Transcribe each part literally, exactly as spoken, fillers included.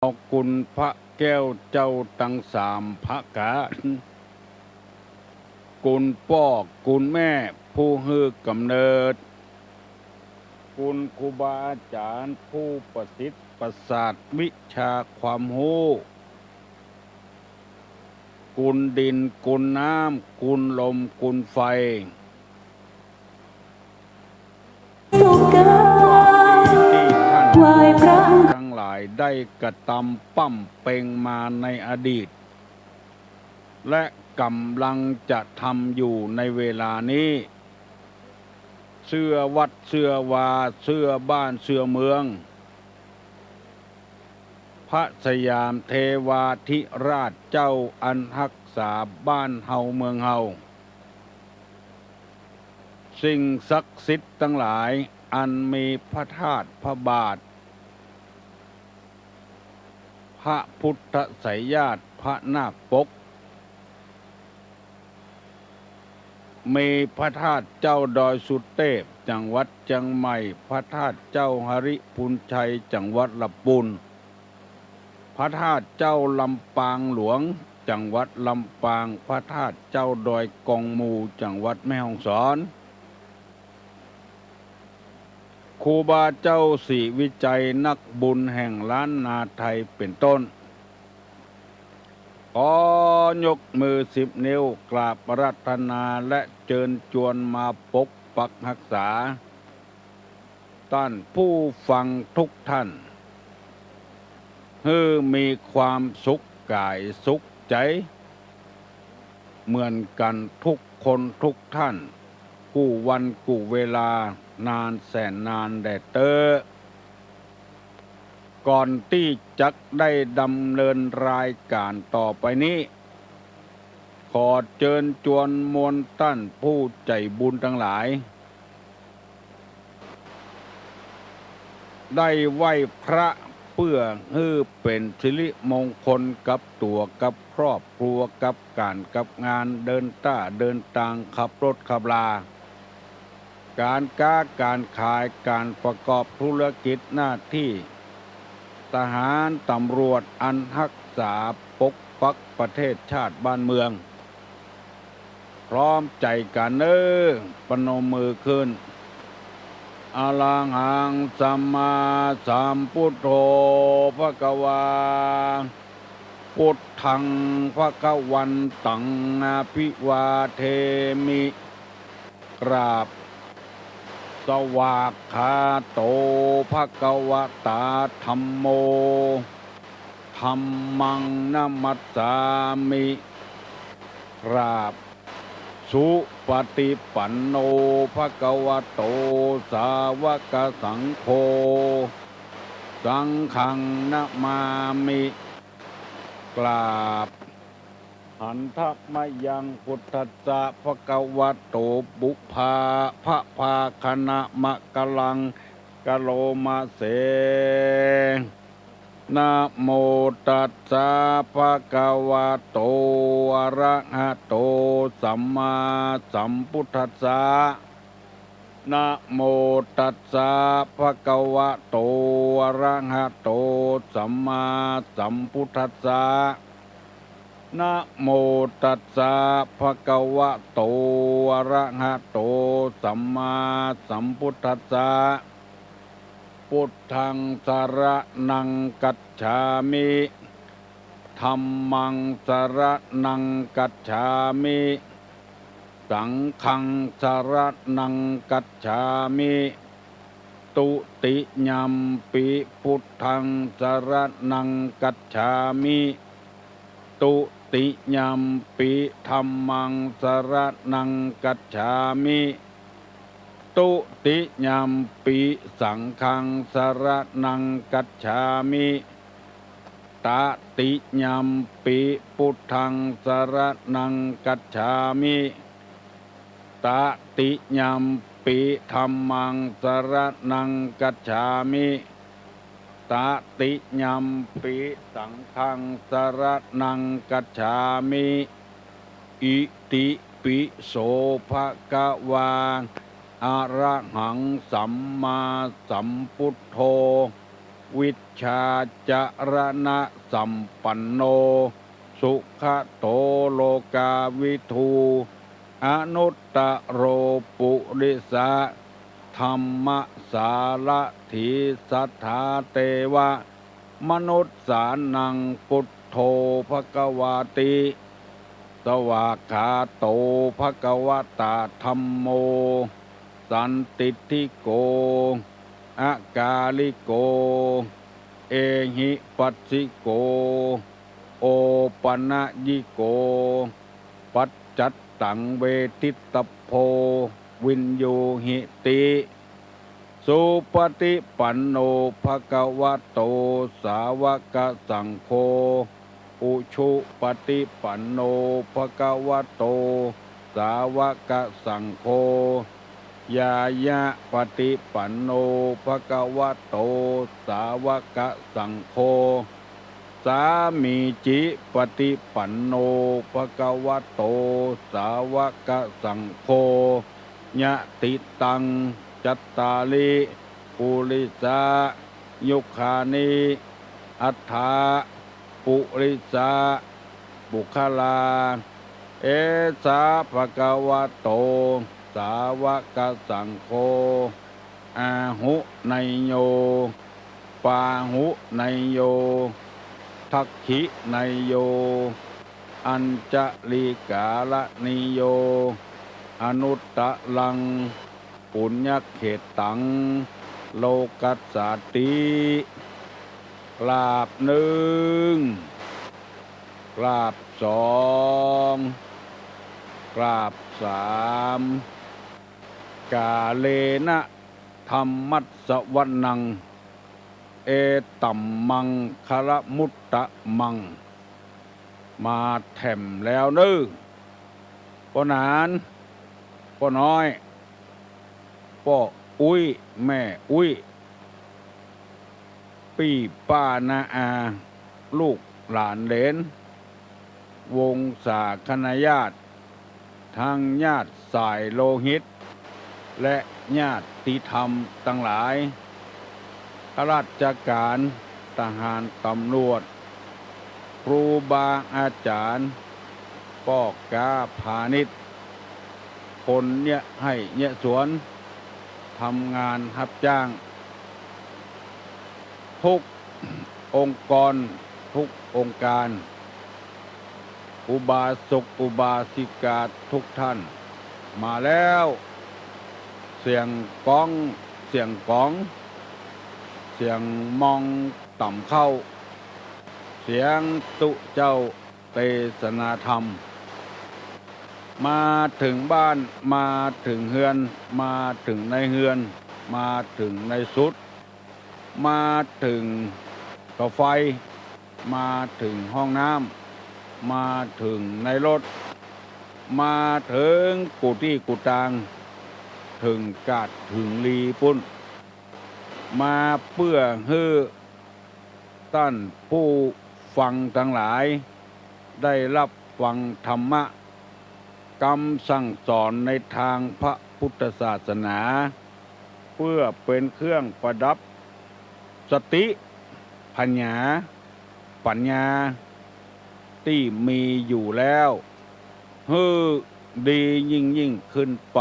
เอาคุณพระแก้วเจ้าตังสามประก๋าน คุณป้อ คุณแม่ผู้หื้อก๋ำเนิด คุณครูบาอาจ๋ารย์ผู้ประสิทธิ์ประสาทวิชาความฮู้ คุณดิน คุณน้ำ คุณลม คุณไฟ ที่ท่านทั้งหลายได้กระตำปำเป็งมาในอดีต และก๋ำลังจะทำอยู่ในเวลานี้ เสื้อวัดเสื้อวา เสื้อบ้านเสื้อเมือง พระสยามเทวาธิราชเจ้าอันฮักษาบ้านเฮาเมืองเฮา สิ่งศักดิ์สิทธิ์ตังหลายอันมีพระธาตุพระบาท พระพุทธไสยญาติ พระนาคปก มีพระธาตุเจ้าดอยสุเตพ จังหวัดเจียงใหม่ พระธาตุเจ้าหริภุญชัย จังหวัดละปูน พระธาตุเจ้าลำปางหลวง จังหวัดลำปาง พระธาตุเจ้าดอยกองมู จังหวัดแม่ฮ่องสอน ครูบาเจ้าศรีวิชัยนักบุญแห่งล้านนาไทยเป็นต้น ขอยกมือสิบนิ้วกราบอาราธนาและเจิญจวนมาปกปักฮักษา ต้านผู้ฟังทุกท่าน หื้อมีความสุขก๋ายสุขใจ๋ เหมือนกั๋นทุกคนทุกท่าน กู้วันกู้เวลานานแสนนานแลเต๊อะ ก่อนตี้จักได้ดำเนินรายก๋านต่อไปนี้ ขอเจิญจวนมวลต้านผู้ใจ๋บุญตังหลาย ได้ไหว้พระเปื้อหื้อเป๋นสิริมงคลกับตั๋วกับครอบครัวกับก๋านกับงาน เดินต้าเดินตาง ขับรถขับรา ก๋านก๊าก๋านขาย ก๋านประกอบธุรกิจหน้าตี้ ทหารตำรวจอันฮักษาปกปักประเทศชาติบ้านเมือง พร้อมใจ๋กั๋นเน่อ ประนมมือขึ้น อะระหังสัมมาสัมพุทโธภะคะวา พุทธังภะคะวันตัง อภิวาเทมิ กราบ สวากขาโตภะคะวะตาธัมโม ธัมมังนะมัสสามิ กราบ สุปะติปันโนภะคะวะโต สาวะกะสังโฆ สังฆังนะมามิ กราบ หันทะมะยังพุทธัสสะภะคะวะโต ปุพพาภะพาคะนะมะกะลัง กะโรมะเส นะโมตัสสะภะคะวะโต อะระหะโต สัมมาสัมพุทธัสสะ นะโมตัสสะภะคะวะโต อะระหะโต สัมมาสัมพุทธัสสะ นะโมตัสสะภะคะวะโต อะระหะโต สัมมาสัมพุทธัสสะ พุทธังสะระณังกัจฉามิ ธัมมังสะระณังกัจฉามิ สังฆังสะระณังกัจฉามิ ตุติยัมปิพุทธังสะระณังกัจฉามิ ตุติยัมปิธัมมังสะระณังกัจฉามิ ตุติยัมปิสังฆังสะระณังกัจฉามิ ตะติยัมปิพุทธังสะระณังกัจฉามิ ตะติยัมปิธัมมังสะระณังกัจฉามิ ตะติยัมปิสังฆังสะระณังกัจฉามิ อิติปิโสภะคะวา อะระหังสัมมาสัมพุทโธ วิชชาจรณะสัมปันโน สุขะโตโลกาวิทู อนุตตะโรปุริสะธัมมะสารถี สัทธาเตวะมนุสสานัง ปุทโธภะคะวาติ สวากขาโตภะคะวะตา ธัมโมสันติฏฐิโก อากาลิโก เอหิปัสสิโก โอปะนะยิโก ปัจจัตตังเวทิตตะโพ วิญญูหิติ สุปะฏิปันโนภะคะวะโต สาวะกะสังโฆ อุชุปะฏิปันโนภะคะวะโต สาวะกะสังโฆ ญาญะปะฏิปันโนภะคะวะโต สาวะกะสังโฆ สามีจิปะฏิปันโนภะคะวะโต สาวะกะสังโฆ ยะถิตัง จัตตาริ ปุริสะยุคคานิ อัฏฐะ ปุริสะปุคคลา เอสะภะคะวะโต สาวะกะสังโฆ อาหุเนยโย ปาหุเนยโย ทักขิเนยโย อัญจลีกาละเนยโย อนุตตะรัง ปุญญะเขตตัง โลกัสสาติ กราบนึ่ง กราบสอง กราบสาม กาเลนะธัมมัสสะวะนัง เอตัมมังคะละมุตตะมัง มาแถมแล้วเน้อ ป้อหนาน ป้อน้อย ป้ออุ๊ย แม่อุ๊ย ปี้ป้าน้าอา ลูกหลานเหลน วงศาคณาญาติ ทั้งญาติสายโลหิต และญาติธรรมตังหลาย ข้าราชการ ทหาร ตำรวจ ครูบาอาจ๋ารย์ ป้อก๊าพาณิชย์ คนเยียะไฮ่เยียะสวน ทำงานฮับจ้าง ทุกองค์กร ทุกองค์การ อุบาสกอุบาสิกาทุกท่าน มาแล้ว เสียงก๊อง เสียงก๋อง เสียงมองต่ำเข้า เสียงตุ๊เจ้าเตสนาธรรม มาเถิงบ้าน มาเถิงเฮือน มาเถิงในเฮือน มาเถิงในสุด มาเถิงเตาไฟ มาเถิงห้องน้ำ มาเถิงในรถ มาเถิงกู้ตี้กู้ตาง เถิงกาดเถิงลีปุ้น มาเปื้อหื้อต้านผู้ฟังตังหลาย ได้ฮับฟังธรรมะ กำสั่งสอนในตางพระพุทธศาสนา เปื้อเป๋นเครื่องประดับสติ ผญา ปั๋ญญา ตี้มีอยู่แล้ว หื้อดียิ่งๆ ขึ้นไป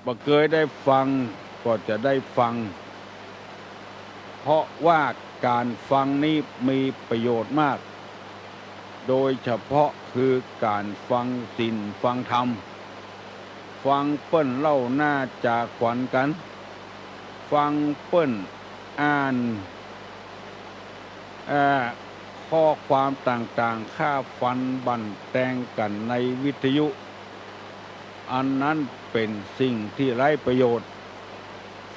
บ่เกยได้ฟังก็จะได้ฟัง เพราะว่าก๋านฟังนี้มีประโยชน์มาก โดยเฉพาะคือก๋านฟังศีลฟังธรรม ฟังเปิ้นเล่าหน้าจาขวัญกั๋น ฟังเปิ้นอ่าน เอ่อ ข้อความต่างๆ ค่าฟันบั่นแตงกั๋นในวิทยุ อันนั้นเป๋นสิ่งที่ไร้ประโยชน์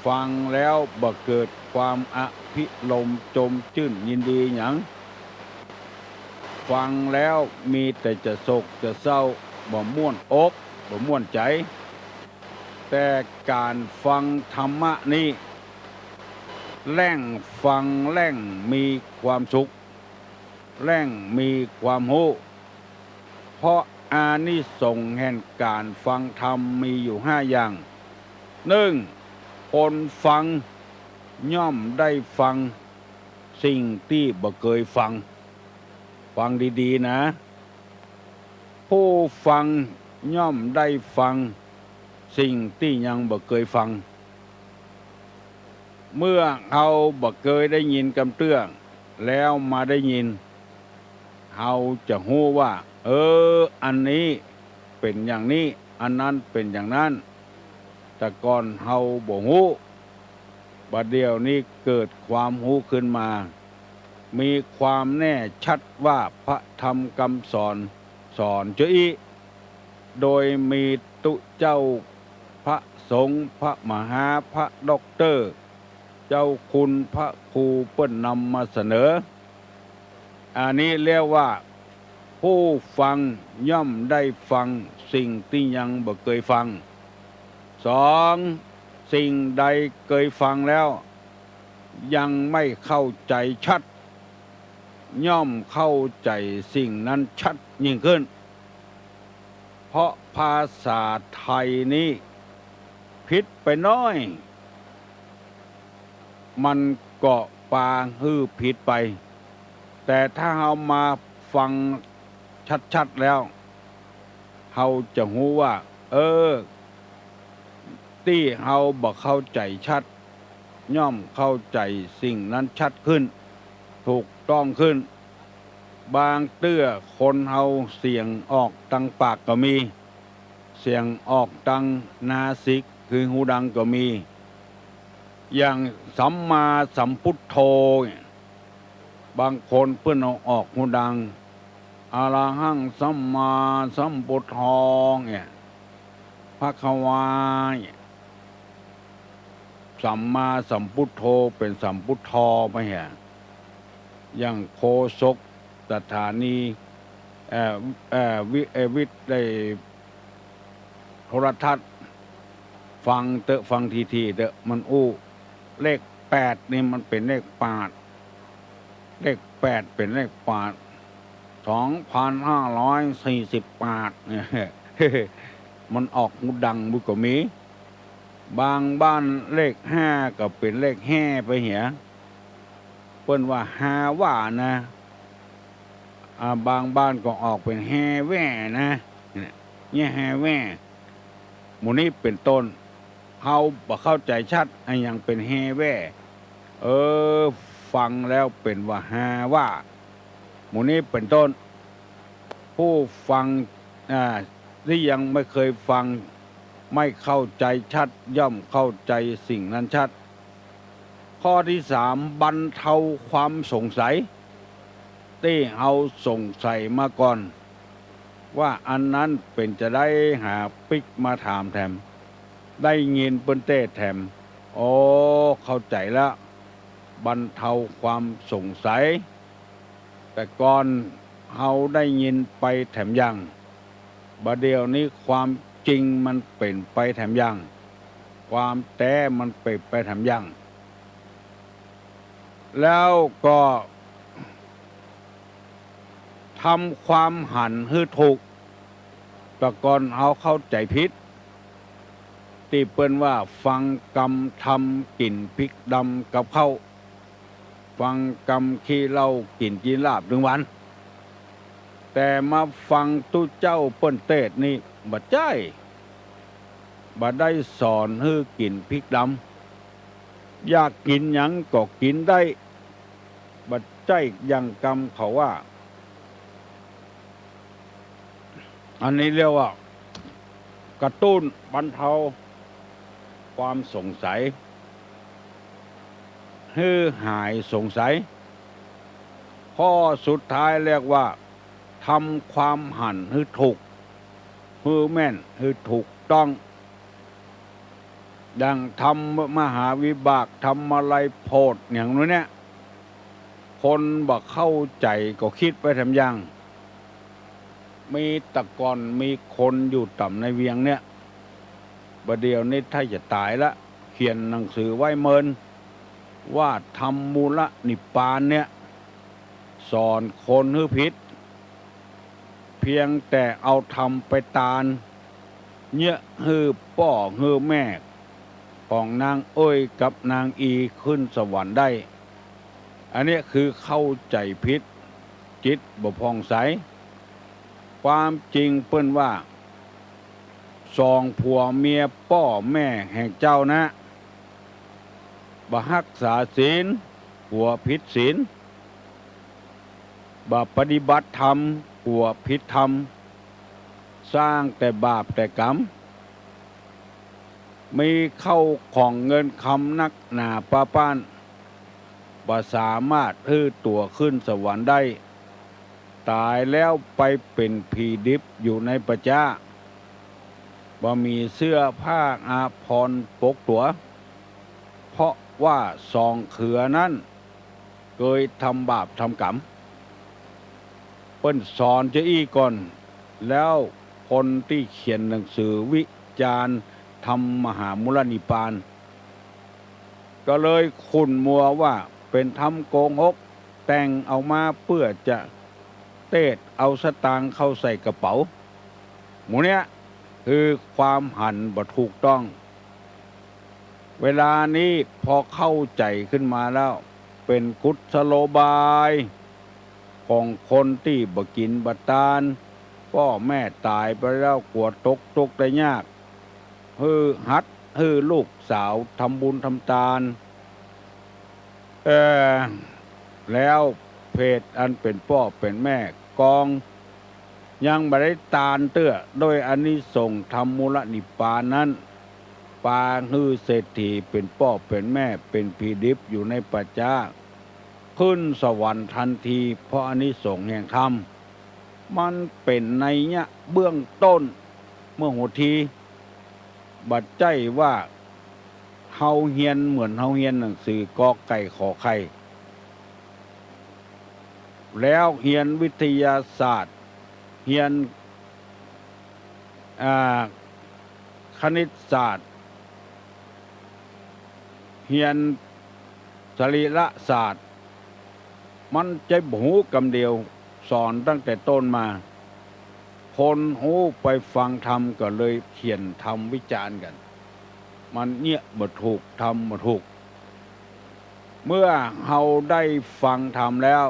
ฟังแล้วบ่เกิดความอภิรมย์จมจื้นยินดีหยัง ฟังแล้วมีแต่จะโศกจะเศร้า บ่ม่วนอก บ่ม่วนใจ๋ แต่ก๋านฟังธรรมะนี้ แล่งฟังแล่งมีความสุข แล่งมีความฮู้ เพราะอานิสงส์แห่งก๋านฟังธรรมมีอยู่ห้าอย่าง นึ่ง คนฟัง ย่อมได้ฟังสิ่งตี้บ่เกยฟัง ฟังดีๆ นะ ผู้ฟังย่อมได้ฟังสิ่งตี้ยังบ่เกยฟัง เมื่อเฮาบ่เกยได้ยินกำเตื้อ แล้วมาได้ยิน เฮาจะฮู้ว่า เออ อันนี้เป๋นอย่างนี้ อันนั้นเป๋นอย่างนั้น แต่ก่อนเฮาบ่ฮู้ บ่าเดี่ยวนี้เกิดความฮู้ขึ้นมา มีความแน่ชัดว่าพระธรรมกำสอนสอนจะอี้ โดยมีตุ๊เจ้าพระสงฆ์ พระมหา พระด็อกเตอร์ เจ้าคุณพระครูเปิ้นนำมาเสนอ อันนี้เรียกว่า ผู้ฟังย่อมได้ฟังสิ่งตี้ยังบ่เกยฟัง สอง สิ่งใดเกยฟังแล้ว ยังไม่เข้าใจ๋ชัด ย่อมเข้าใจ๋สิ่งนั้นชัดยิ่งขึ้น เพราะภาษาไทยนี้ผิดไปน้อย มันก็ปาหื้อผิดไป แต่ถ้าเฮามาฟังชัดๆ แล้ว เฮาจะฮู้ว่า เออ ตี้เฮาบ่เข้าใจ๋ชัด ย่อมเข้าใจ๋สิ่งนั้นชัดขึ้น ถูกต้องขึ้น บางเตื้อคนเฮาเสียงออกตังปากก็มี เสียงออกตังนาสิกคือฮูดังก็มี อย่างสัมมาสัมพุทโธเนี่ย บางคนเปิ้นเอาออกฮูดัง อะระหังสัมมาสัมพุทโธเนี่ย ภะคะวาเนี่ย สัมมาสัมพุทโธเป๋นสัมพุทโธไปเหีย อย่างโฆษกสถานี เอ่อ เอ่อ วิ เอ่อ วิทย์ได้ โทรทัศน์ ฟังเต๊อะ ฟังทีๆ เต๊อะ มันอู้ เลขแปดนี่มันเป๋นเลขปาด เลขแปดเป๋นเลขปาด สองพันห้าร้อยสี่สิบปาด มันออกฮูดังบุก็มี บางบ้านเลขห้าก็เป๋นเลขแฮ่ไปเหีย เปิ้นว่าฮาว่านะ อ่า บางบ้านก็ออกเป๋นแฮแว่นะ เนี่ย เนี่ยแฮแว่ หมู่นี้เป๋นต้น เฮาบ่เข้าใจ๋ชัดอะหยังเป๋นแฮแว่ เออ ฟังแล้วเป๋นว่าฮาว่า หมู่นี้เป๋นต้น ผู้ฟัง อ่า ตี้ยังไม่เกยฟัง ไม่เข้าใจ๋ชัด ย่อมเข้าใจ๋สิ่งนั้นชัด ข้อตี้สาม บรรเทาความสงสัย ตี้เฮาสงสัยมาก่อน ว่าอันนั้นเป๋นจาใด หาปิ๊กมาถามแถม ได้ยินเปิ้นเตสน์แถม โอ้ เข้าใจ๋ละ บรรเทาความสงสัย แต่ก่อนเฮาได้ยินไปแถมอย่าง บ่าเดี่ยวนี้ความจริงมันเป๋นไปแถมอย่าง ความแต๊มันเป๋นไปแถมอย่าง แล้วก็ ทำความหันหื้อถูก แต่ก่อนเฮาเข้าใจ๋ผิด ตี้เปิ้นว่าฟังกำธรรมกิ๋นพริกดำกับข้าว ฟังกำขี้เหล้ากิ๋นจีนลาบตึงวัน แต่มาฟังตุ๊เจ้าเปิ้นเตสน์นี่บ่ใจ้ บ่ได้สอนหื้อกิ๋นพริกดำ อยากกิ๋นหยังก็กิ๋นได้ บ่ใจ้อย่างกำเขาว่า อันนี้เรียกว่า กระตุ้นบรรเทาความสงสัย หื้อหายสงสัย ข้อสุดท้ายเรียกว่า ทำความหันหื้อถูก หื้อแม่น หื้อถูกต้อง ดังธรรมมหาวิบาก ธรรมาลัยโพธิ อย่างนู้นเนี่ย คนบ่เข้าใจ๋ก็กึ๊ดไปแถมอย่าง มีแต่ก่อนมีคนอยู่ต่ำในเวียงเนี่ย บ่าเดี่ยวนี้ถ้าจะต๋ายละ เขียนหนังสือไว้เมิน ว่าธรรมมูลนิพพานเนี่ย สอนคนหื้อผิด เพียงแต่เอาธรรมไปตาน เยียะหื้อป้อหื้อแม่ ของนางเอ้ยกับนางอีขึ้นสวรรค์ได้ อันนี้คือเข้าใจ๋ผิด จิตบ่ผ่องใส ความจริงเปิ้นว่า สองผัวเมียป้อแม่แห่งเจ้านะ บ่ฮักษาศีล ผัวผิดศีล บ่ปฏิบัติธรรม ผัวผิดธรรม สร้างแต่บาปแต่กรรม มีเข้าของเงินคำนักหนาปะป๊าน บ่สามารถหื้อตั๋วขึ้นสวรรค์ได้ ต๋ายแล้วไปเป๋นผีดิบอยู่ในป่าจ๊า บ่มีเสื้อผ้าอาภรณ์ปกตั๋ว เพราะว่าสองเขือนั้นเกยทำบาปทำกรรม เปิ้นสอนจาอี้ก่อน แล้วคนตี้เขียนหนังสือวิจารณ์ธรรมมหามูลนิพพาน ก็เลยขุ่นมัวว่าเป๋นธรรมโกหก แต่งเอามาเปื้อจะเตศเอาสตางค์เข้าใส่กระเป๋า หมู่เนี้ยคือความหันบ่ถูกต้อง เวลานี้พอเข้าใจ๋ขึ้นมาแล้ว เป๋นกุศโลบายของคนตี้บ่กิ๋นบ่ตาน ป้อแม่ต๋ายไปแล้วกั๋วตกตุ๊กข์ได้ยาก หื้อหัดหื้อลูกสาวทำบุญทำตาน เอ่อ แล้วเพศอันเป๋นป้อเป๋นแม่กอง ยังบ่ได้ตานเตื้อ ด้วยอานิสงส์ธรรมมูลนิพพานนั้น ปาหื้อเศรษฐีเป๋นป้อเป๋นแม่ เป๋นผีดิบอยู่ในป่าจ๊า ขึ้นสวรรค์ทันที เพราะอานิสงส์แห่งธรรม มันเป๋นนัยยะเบื้องต้น เมื่อหัวที บ่ใจ้ว่าเฮาเฮียนเหมือนเฮาเฮียนหนังสือกอไก่ขอไข่ แล้วเฮียนวิทยาศาสตร์ เฮียน อ่า คณิตศาสตร์ เฮียนสรีรศาสตร์ มันจะบ่ฮู้กำเดียว สอนตั้งแต่ต้นมา คนฮู้ไปฟังธรรมก็เลยเขียนธรรมวิจารณ์กั๋น มันเยียะบ่ถูก ทำบ่ถูก เมื่อเฮาได้ฟังธรรมแล้ว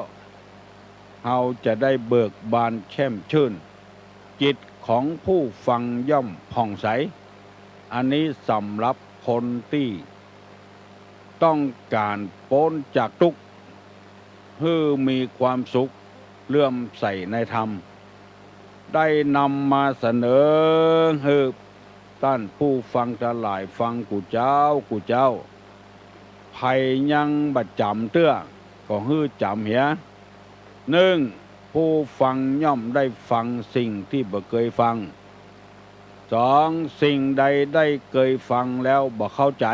เฮาจะได้เบิกบานแช่มชื่น จิตของผู้ฟังย่อมผ่องใส อันนี้สำหรับคนตี้ต้องก๋านป๊นจากตุ๊กข์ หื้อมีความสุข เลื่อมใสในธรรม ได้นำมาเสนอหื้อต้านผู้ฟังตังหลายฟังกู้เจ๊ากู้เจ๊า ใผยังบ่จ๋ำเตื้อ ก็หื้อจ๋ำเหีย นึ่ง ผู้ฟังย่อมได้ฟังสิ่งตี้บ่เกยฟัง สอง สิ่งใดได้เกยฟังแล้วบ่เข้าใจ๋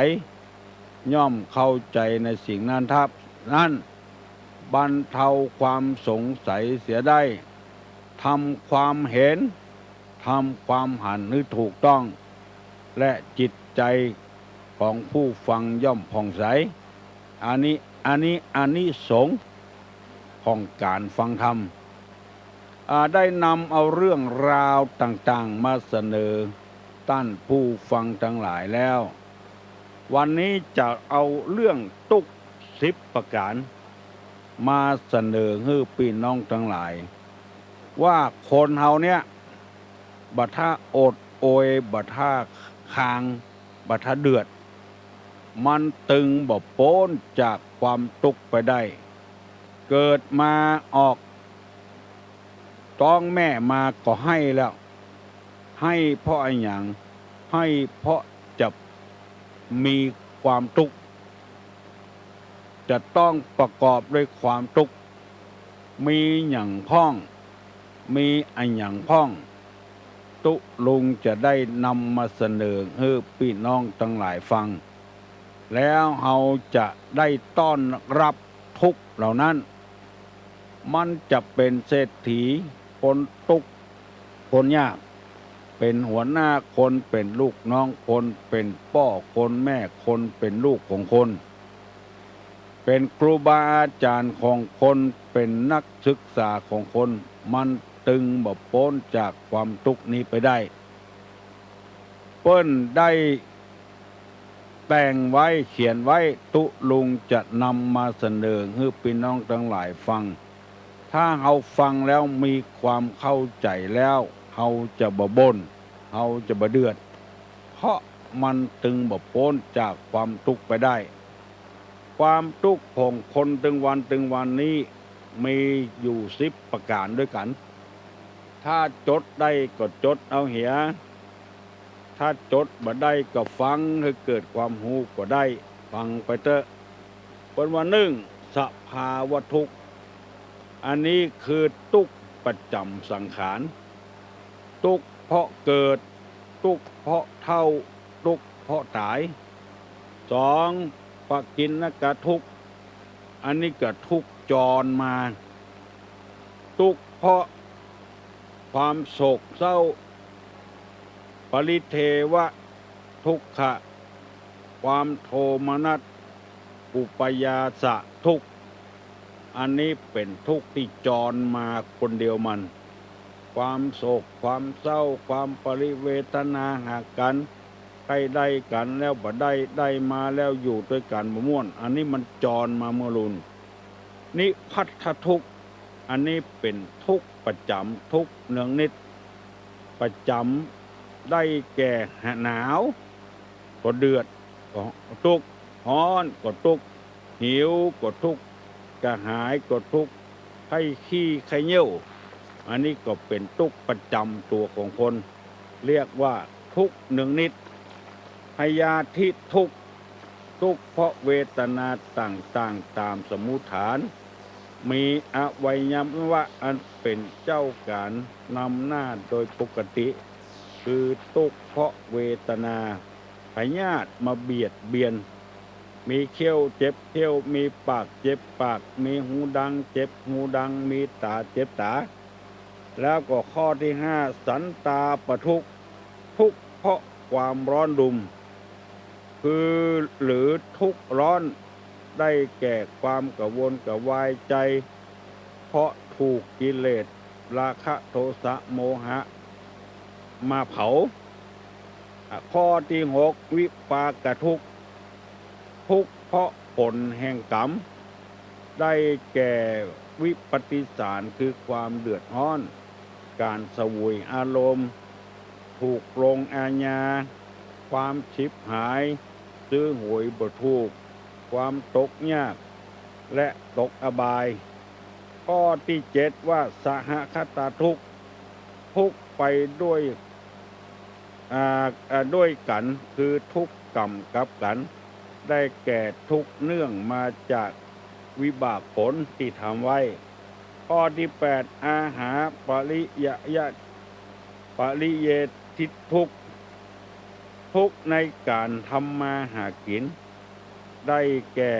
ย่อมเข้าใจ๋ในสิ่งนั้นทับ นั้น บรรเทาความสงสัยเสียได้ ทำความเห็น ทำความหันหื้อถูกต้อง และจิตใจ๋ของผู้ฟังย่อมผ่องใส อันนี้ อันนี้ อานิสงส์ของก๋านฟังธรรม อ่า ได้นำเอาเรื่องราวต่างๆ มาเสนอต้านผู้ฟังตังหลายแล้ว วันนี้จะเอาเรื่องตุ๊กข์สิบประก๋าน มาเสนอหื้อปี้น้องตังหลาย ว่าคนเฮาเนี้ย บ่ถ้าอดโอย บ่ถ้าคาง บ่ถ้าเดือด มันตึงบ่ป๊นจากความตุ๊กข์ไปได้ เกิดมาออกต๊องแม่มาก็ไห้แล้ว ไห้เพราะอะหยัง ไห้เพราะจะมีความตุ๊กข์ จะต้องประกอบด้วยความตุ๊กข์ มีหยังพ่อง มีอะหยังพ่อง ตุ๊ลุงจะได้นำมาเสนอหื้อปี้น้องตังหลายฟัง แล้วเฮาจะได้ต้อนรับทุกข์เหล่านั้น มันจะเป๋นเศรษฐี คนตุ๊กข์ คนยาก เป๋นหัวหน้าคน เป๋นลูกน้องคน เป๋นป้อคนแม่คน เป๋นลูกของคน เป๋นครูบาอาจ๋ารย์ของคน เป๋นนักศึกษาของคน มันตึงบ่ป๊นจากความตุ๊กข์นี้ไปได้ เปิ้นได้ แต่งไว้ เขียนไว้ ตุ๊ลุงจะนำมาเสนอหื้อปี้น้องตังหลายฟัง ถ้าเฮาฟังแล้วมีความเข้าใจ๋แล้ว เฮาจะบ่บ่น เฮาจะบ่เดือด เพราะมันตึงบ่ป๊นจากความตุ๊กข์ไปได้ ความตุ๊กข์ของคนตึงวันตึงวันนี้มีอยู่สิบประก๋านด้วยกั๋น ถ้าจดได้ก็จดเอาเหีย ถ้าจดบ่ได้ก็ฟังหื้อเกิดความฮู้ก็ได้ ฟังไปเต๊อะ เปิ้นว่า นึ่ง สภาวะตุ๊กข์ อันนี้คือตุ๊กข์ประจ๋ำสังขาร ตุ๊กข์เพราะเกิด ตุ๊กข์เพราะเฒ่า ตุ๊กข์เพราะต๋าย สอง ปกิณกทุกข์ อันนี้ก็ตุ๊กข์จรมา ตุ๊กข์เพราะความโศกเศร้า ปริเทวทุกขะ ความโทมนัส อุปายาสะทุกข์ อันนี้เป๋นตุ๊กข์ตี้จรมาคนเดียวมัน ความโศกความเศร้า ความปริเวทนาหากั๋น ใค่ได้กั๋นแล้วบ่ได้ ได้มาแล้วอยู่ตวยกั๋นบ่ม่วน อันนี้มันจรมาเมื่อลุน นิพัทธทุกข์ อันนี้เป๋นตุ๊กข์ประจ๋ำ ตุ๊กข์เนืองนิด ประจ๋ำ ได้แก่หนาวก็เดือด ก็ตุ๊กข์ ฮ้อนก็ตุ๊กข์ หิวก็ตุ๊กข์ กระหายก็ตุ๊กข์ ใค่ขี้ใค่เยี่ยว อันนี้ก็เป๋นตุ๊กข์ประจ๋ำตั๋วของคน เรียกว่าตุ๊กข์เนืองนิด พยาธิทุกข์ ตุ๊กข์เพราะเวทนาต่างๆ ต๋ามสมมุติฐาน มีอวัยวะอันเป๋นเจ้าก๋านนำหน้าโดยปกติ คือตุ๊กข์เพราะเวทนา พยาธิมาเบียดเบียน มีเขี้ยวเจ็บเขี้ยว มีปากเจ็บปาก มีหูดังเจ็บหูดัง มีต๋าเจ็บต๋า แล้วก็ข้อตี้ห้า สันตาปทุกข์ ตุ๊กข์เพราะความร้อนรุ่ม คือ หรือตุ๊กข์ร้อน ได้แก่ความกระวนกระวายใจ๋ เพราะถูกกิเลส ราคะ โทสะ โมหะ มาเผา อ่ะ ข้อตี้หก วิปากทุกข์ ตุ๊กข์เพราะผลแห่งกรรม ได้แก่วิปฏิสาร คือความเดือดฮ้อน ก๋านเสวยอารมณ์ ถูกลงอาญา ความฉิบหาย ซื้อหวยบ่ถูก ความตกยาก และตกอบาย ข้อตี้เจ็ดว่า สหคตาทุกข์ ตุ๊กข์ไปด้วย อ่า อ่า ด้วยกั๋น คือตุ๊กข์ก๋ำกับกั๋น ได้แก่ตุ๊กข์เนื่องมาจากวิบากผลตี้ทำไว้ ข้อตี้แปด อาหาปริยะ ปริเยทิทุกข์ ตุ๊กข์ในก๋านทำมาหากิ๋น ได้แก่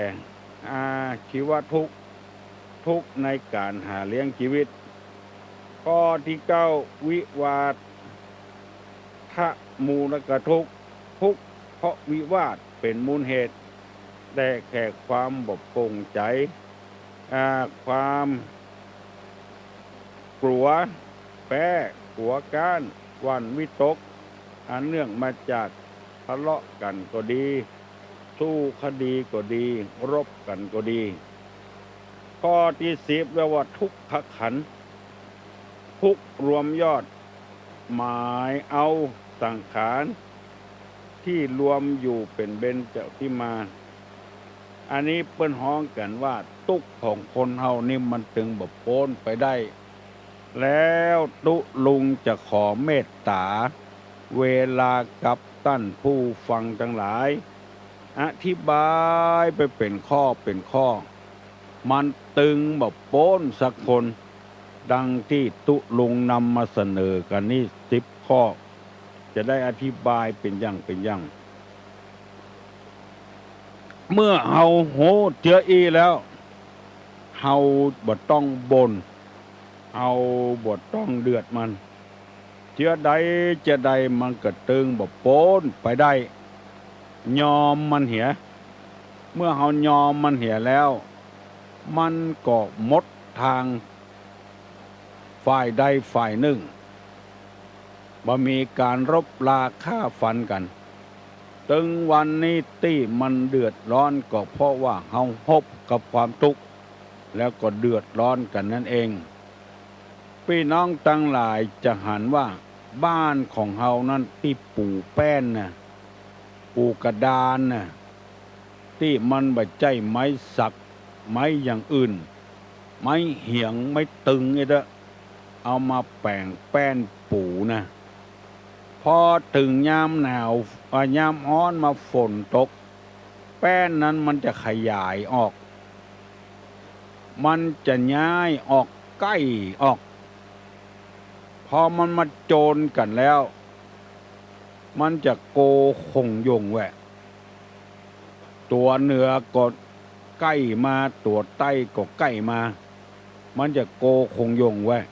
อาชีวทุกข์ ตุ๊กข์ในก๋านหาเลี้ยงจีวิต ข้อตี้เก้า วิวาทมูลกทุกข์ ตุ๊กข์เพราะวิวาทเป๋นมูลเหตุ ได้แก่ความบ่โป่งใจ๋ อ่า ความ กั๋วแป๊ กั๋วก๊าน หวั่นวิตก อันเนื่องมาจากทะเลาะกั๋นก็ดี สู้คดีก็ดี รบกั๋นก็ดี ข้อตี้สิบเรียกว่าทุกขขันธ์ ตุ๊กข์รวมยอด หมายเอาสังขารตี้รวมอยู่เป๋นเบญจทิมา อันนี้เปิ้นฮ้องกั๋นว่าตุ๊กข์ของคนเฮานี่มันตึงบ่ป๊นไปได้ แล้วตุ๊ลุงจะขอเมตต๋า เวลากับต้านผู้ฟังตังหลาย อธิบายไปเป๋นข้อเป๋นข้อ มันตึงบ่ป๊นสักคน ดังตี้ตุ๊ลุงนำมาเสนอกั๋นนี้สิบข้อ จะได้อธิบายเป๋นอย่างเป๋นอย่าง เมื่อเฮาฮู้เตื้ออี้แล้ว เฮาบ่ต้องบ่น เฮาบ่ต้องเดือดมัน เตื้อใดเตื้อใดมันก็ตึงบ่ป๊นไปได้ ยอมมันเหีย เมื่อเฮายอมมันเหียแล้ว มันก็หมดตางฝ่ายใดฝ่ายนึ่ง บ่มีก๋านรบราฆ่าฟันกั๋น ตึงวันนี้ตี้มันเดือดร้อนก็เพราะว่าเฮาฮบกับความตุ๊กข์ แล้วก็เดือดร้อนกั๋นนั้นเอง ปี้น้องตังหลายจะหันว่าบ้านของเฮานั้นตี้ปู๋แป้นน่ะ ปู๋กระดานน่ะ ตี้มันบ่ใจ้ไม้สัก ไม้อย่างอื่น ไม้เหยียง ไม้ตึงอี้เต๊อะ เอามาแป๋งแป้นปู๋น่ะ พอเถิงยามหนาว อ่า ยามฮ้อนมาฝนตก แป้นนั้นมันจะขยายออก มันจะย้ายออก ใก้ออก พอมันมาโจนกั๋นแล้ว มันจะโกขงหย่งแหวะ ตั๋วเหนือก็ใก้มา ตั๋วใต้ก็ใก้มา มันจะโกขงหย่งแหวะ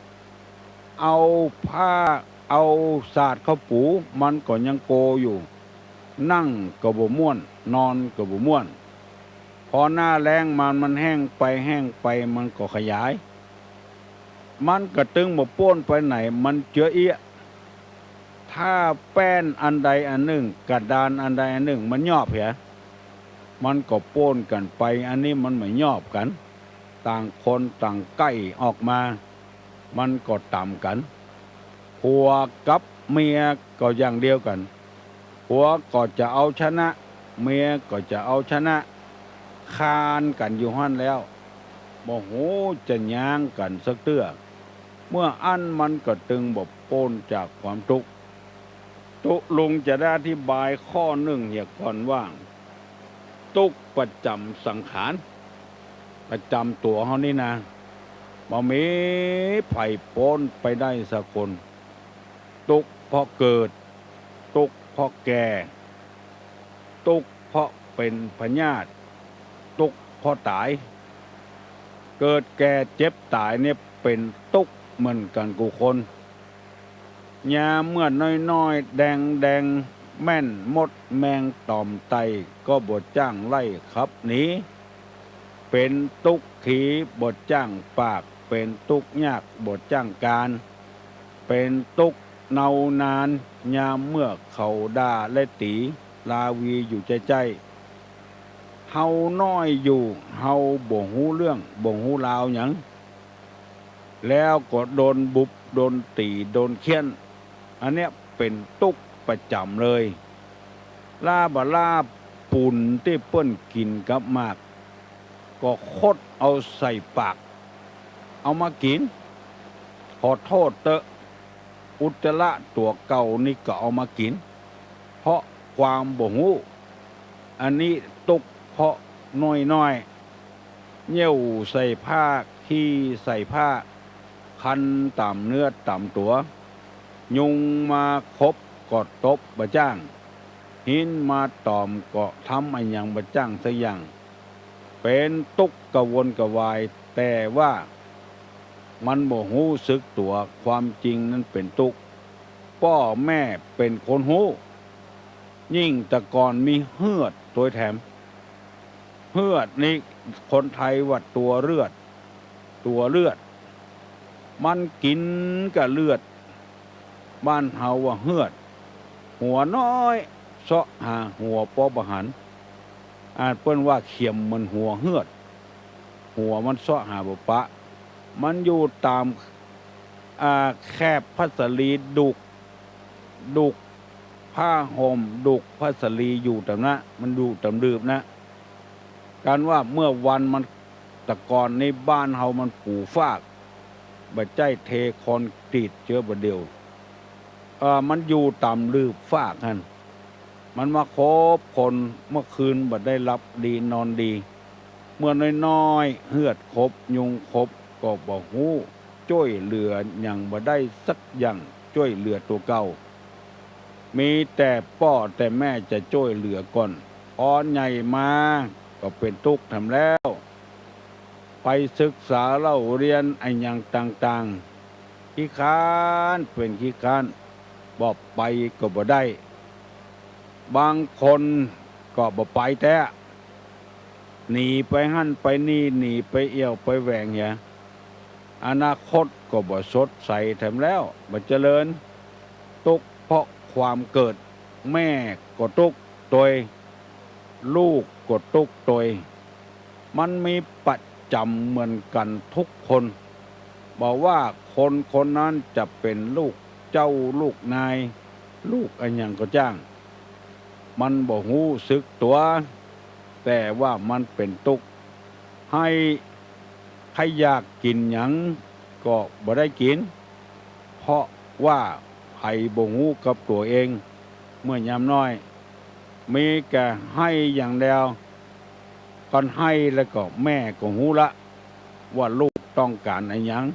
เอาผ้า เอาสาดเข้าปู๋ มันก็ยังโกอยู่ นั่งก็บ่ม่วน นอนก็บ่ม่วน พอหน้าแล้งมามันแห้งไปแห้งไป มันก็ขยาย มันก็ตึงบ่ป๊นไปไหน มันเจื้อเอี้ยะ ถ้าแป้นอันใดอันนึ่ง กระดานอันใดอันนึ่ง มันยอบเหีย มันก็ป๊นกั๋นไป อันนี้มันบ่ยอบกั๋น ต่างคนต่างใก้ออกมา มันก็ต๋ำกั๋น ผัวกับเมียก็อย่างเดียวกั๋น ผัวก็จะเอาชนะ เมียก็จะเอาชนะ คานกั๋นอยู่หั้นแล้ว บ่ฮู้จะย้างกั๋นสักเตื้อ เมื่ออั้นมันก็ตึงบ่ป๊นจากความตุ๊กข์ ตุ๊ ลุงจะได้อธิบายข้อนึ่งเหียก่อนว่า ตุ๊กข์ประจ๋ำสังขาร ประจ๋ำตั๋วเฮานี่นะ บ่มีใผป๊นไปได้สักคน ตุ๊กข์เพราะเกิด ตุ๊กข์เพราะแก่ ตุ๊กข์เพราะเป๋นพยาธิ ตุ๊กข์เพราะต๋าย เกิดแก่เจ็บต๋ายเนี่ยเป๋นตุ๊กข์เหมือนกั๋นกู้คน ยามเมื่อน้อยๆ แดงๆ แม่นมดแมงต่อมไต่ ก็บ่จ้างไล่ขับหนี เป๋นตุ๊กขีบ่จ้างปาก เป๋นตุ๊กยากบ่จ้างก๋าน เป๋นตุ๊กเนานาน ยามเมื่อเขาด่าและตี๋ ราวีอยู่ใจ้ๆ เฮาน้อยอยู่ เฮาบ่ฮู้เรื่อง บ่ฮู้ราวหยัง แล้วก็โดนบุบ โดนตี๋ โดนเฆี่ยน อันเนี้ยเป๋นตุ๊กข์ประจ๋ำเลย ล้าบ่ล้า ปู๋นตี้เปิ้นกิ๋นกับหมาก ก็คดเอาใส่ปาก เอามากิ๋น ขอโต้ษเต๊อะ อุจจาระตั๋วเก่านี่ก็เอามากิ๋น เพราะความบ่ฮู้ อันนี้ตุ๊กข์เพราะน้อยๆ เยี่ยวใส่ผ้า ขี้ใส่ผ้า คันต๋ามเนื้อต๋ามตั๋ว ยุงมาขบก็ตบบ่จ้าง หินมาต่อมก็ทำอะหยังบ่จ้างสักอย่าง เป๋นตุ๊กข์กระวนกระวาย แต่ว่ามันบ่ฮู้สึกตั๋ว ความจริงนั้นเป๋นตุ๊กข์ ป้อแม่เป๋นคนฮู้ ยิ่งแต่ก่อนมีเฮือดตวยแถม เฮือดนี่คนไทยว่าตั๋วเลือด ตั๋วเลือด มันกิ๋นกับเลือด บ้านเฮาว่าเฮือด หัวน้อย เซาะหาหัวปอบ่หัน อันเปิ้นว่าเขียมเหมือนหัวเฮือด หัวมันเซาะหาบ่ปะ มันอยู่ต๋าม อ่า แคบผ้าสาลี ดุก ดุกผ้าห่ม ดุกผ้าสาลีอยู่ต๋ามนั้น มันอยู่ต๋ามลืบนะ กันว่าเมื่อวันมัน แต่ก่อนนี้บ้านเฮามันปูฟาก บ่ใจ้เทคอนกรีตเจื้อบ่าเดี่ยว เอ่อ มันอยู่ต๋ามลืบฟากหั้น มันมาขบคน เมื่อคืนบ่ได้หลับดีนอนดี เมื่อน้อยๆ เฮือดขบยุงขบ ก็บ่ฮู้จ้วยเหลือหยังบ่ได้สักอย่าง จ้วยเหลือตั๋วเก่า มีแต่ป้อแต่แม่จะจ้วยเหลือก่อน พอใหญ่มาก็เป๋นตุ๊กข์แถมแล้ว ไปศึกษาเล่าเฮียนอะหยังต่างๆ ขี้คร้าน เป๋นขี้คร้าน บ่ไปก็บ่ได้ บางคนก็บ่ไปแต๊ หนีไปหั้นไปนี่ หนีไปเอี่ยวไปแหวงเหีย อนาคตก็บ่สดใสแถมแล้ว บ่เจริญ ตุ๊กข์เพราะความเกิด แม่ก็ตุ๊กข์ ตวย ลูกก็ตุ๊กตวย มันมีประจ๋ำเหมือนกั๋นทุกคน บ่ว่าคนคนนั้นจะเป๋นลูกเจ้าลูกนาย ลูกอะหยังก็จ้าง มันบ่ฮู้สึกตั๋ว แต่ว่ามันเป๋นตุ๊ก ใค่ ใค่อยากกิ๋นหยังก็บ่ได้กิ๋น เพราะว่าใผบ่ฮู้กับตั๋วเอง เมื่อยามน้อย มีแต่ไห้อย่างเดียว ก่อนไห้แล้วก็แม่ก็ฮู้ละ ว่าลูกต้องก๋านอะหยัง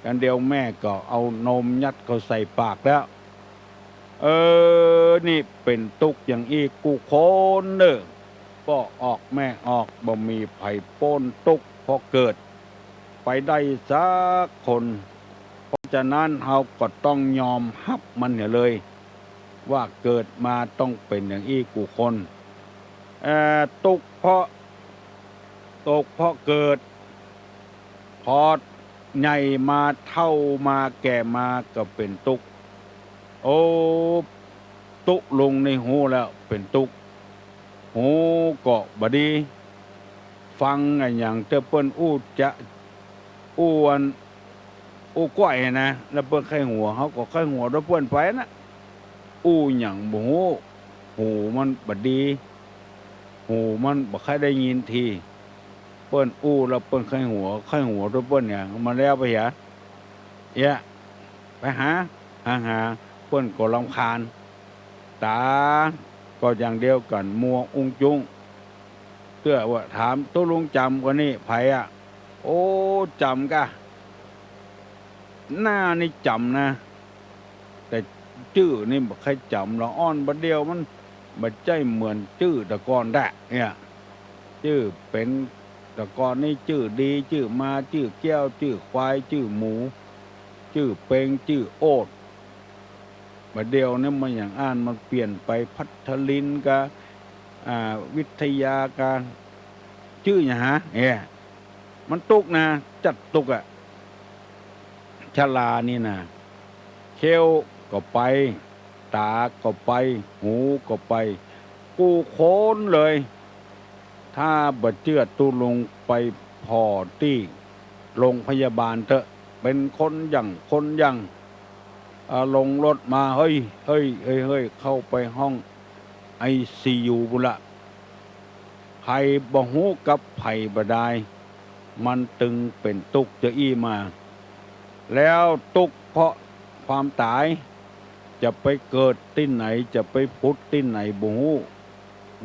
อันเดียวแม่ก็เอานมยัดเข้าใส่ปากแล้ว เออ นี่เป๋นตุ๊กอย่างอี้กู้คนเน่อ ป้อออกแม่ออก บ่มีใผป๊นตุ๊กเพราะเกิดไปได้สักคน เพราะฉะนั้นเฮาก็ต้องยอมฮับมันเหียเลย ว่าเกิดมาต้องเป๋นอย่างอี้กู้คน เอ่อ ตุ๊กเพราะ ตุ๊กเพราะเกิด พอใหญ่มาเฒ่ามาแก่มาก็เป๋นตุ๊ก โอ้ ตุ๊ลุงนี่ฮู้แล้วเป๋นตุ๊ก หูก็บ่ดี ฟังอะหยังเตื้อเปิ้นอู้จะ อู้อัน อู้ก้อยนะ แล้วเปิ้นใค่หัว เฮาก็ใค่หัวตวยเปิ้นไปนะ อู้หยังบ่ฮู้ หูมันบ่ดี หูมันบ่ใค่ได้ยินที เปิ้นอู้แล้วเปิ้นใค่หัว ใค่หัวตวยเปิ้นเนี่ย มันแล้วไปเหีย เอียะ ไปหา หา หา เปิ้นก็รำคาญ ต๋าก็อย่างเดียวกั๋น มัวอุ้งจุ้ง เตื้อว่าถามตุ๊ลุงจ๋ำก่อนี่ ใผอะ โอ้ จ๋ำกา หน้านี่จ๋ำนะ แต่จื้อนี่บ่ใค่จ๋ำ ละอ่อนบ่าเดี่ยวมันบ่ใจ้เหมือนจื้อแต่ก่อนแต๊เนี่ย จื้อเป๋น แต่ก่อนนี่จื้อดี จื้อมา จื้อแก้ว จื้อควาย จื้อหมู จื้อเป็ง จื้อโอด บ่าเดี่ยวนี่มันอย่างอั้น มันเปลี่ยนไป พัทลินกา อ่า วิทยากา จื้อหยังหา เอ้ย มันตุ๊กนะ จั๊ดตุ๊กอะ ชรานี่นะ เขี้ยวก็ไป ต๋าก็ไป หูก็ไป กู้คนเลย ถ้าบ่เจื้อตุ๊ลุงไปผ่อตี้โรงพยาบาลเต๊อะ เป๋นคนหยั่งคนหยั่ง อ่า ลงรถมา เฮ้ย เฮ้ย เฮ้ย เฮ้ย เข้าไปห้องไอซียูปู้นละ ใผบ่ฮู้กับใผบ่ดาย มันตึงเป๋นตุ๊กจาอี้มา แล้วตุ๊กเพราะความต๋าย จะไปเกิดตี้ไหน จะไปผุดตี้ไหนบ่ฮู้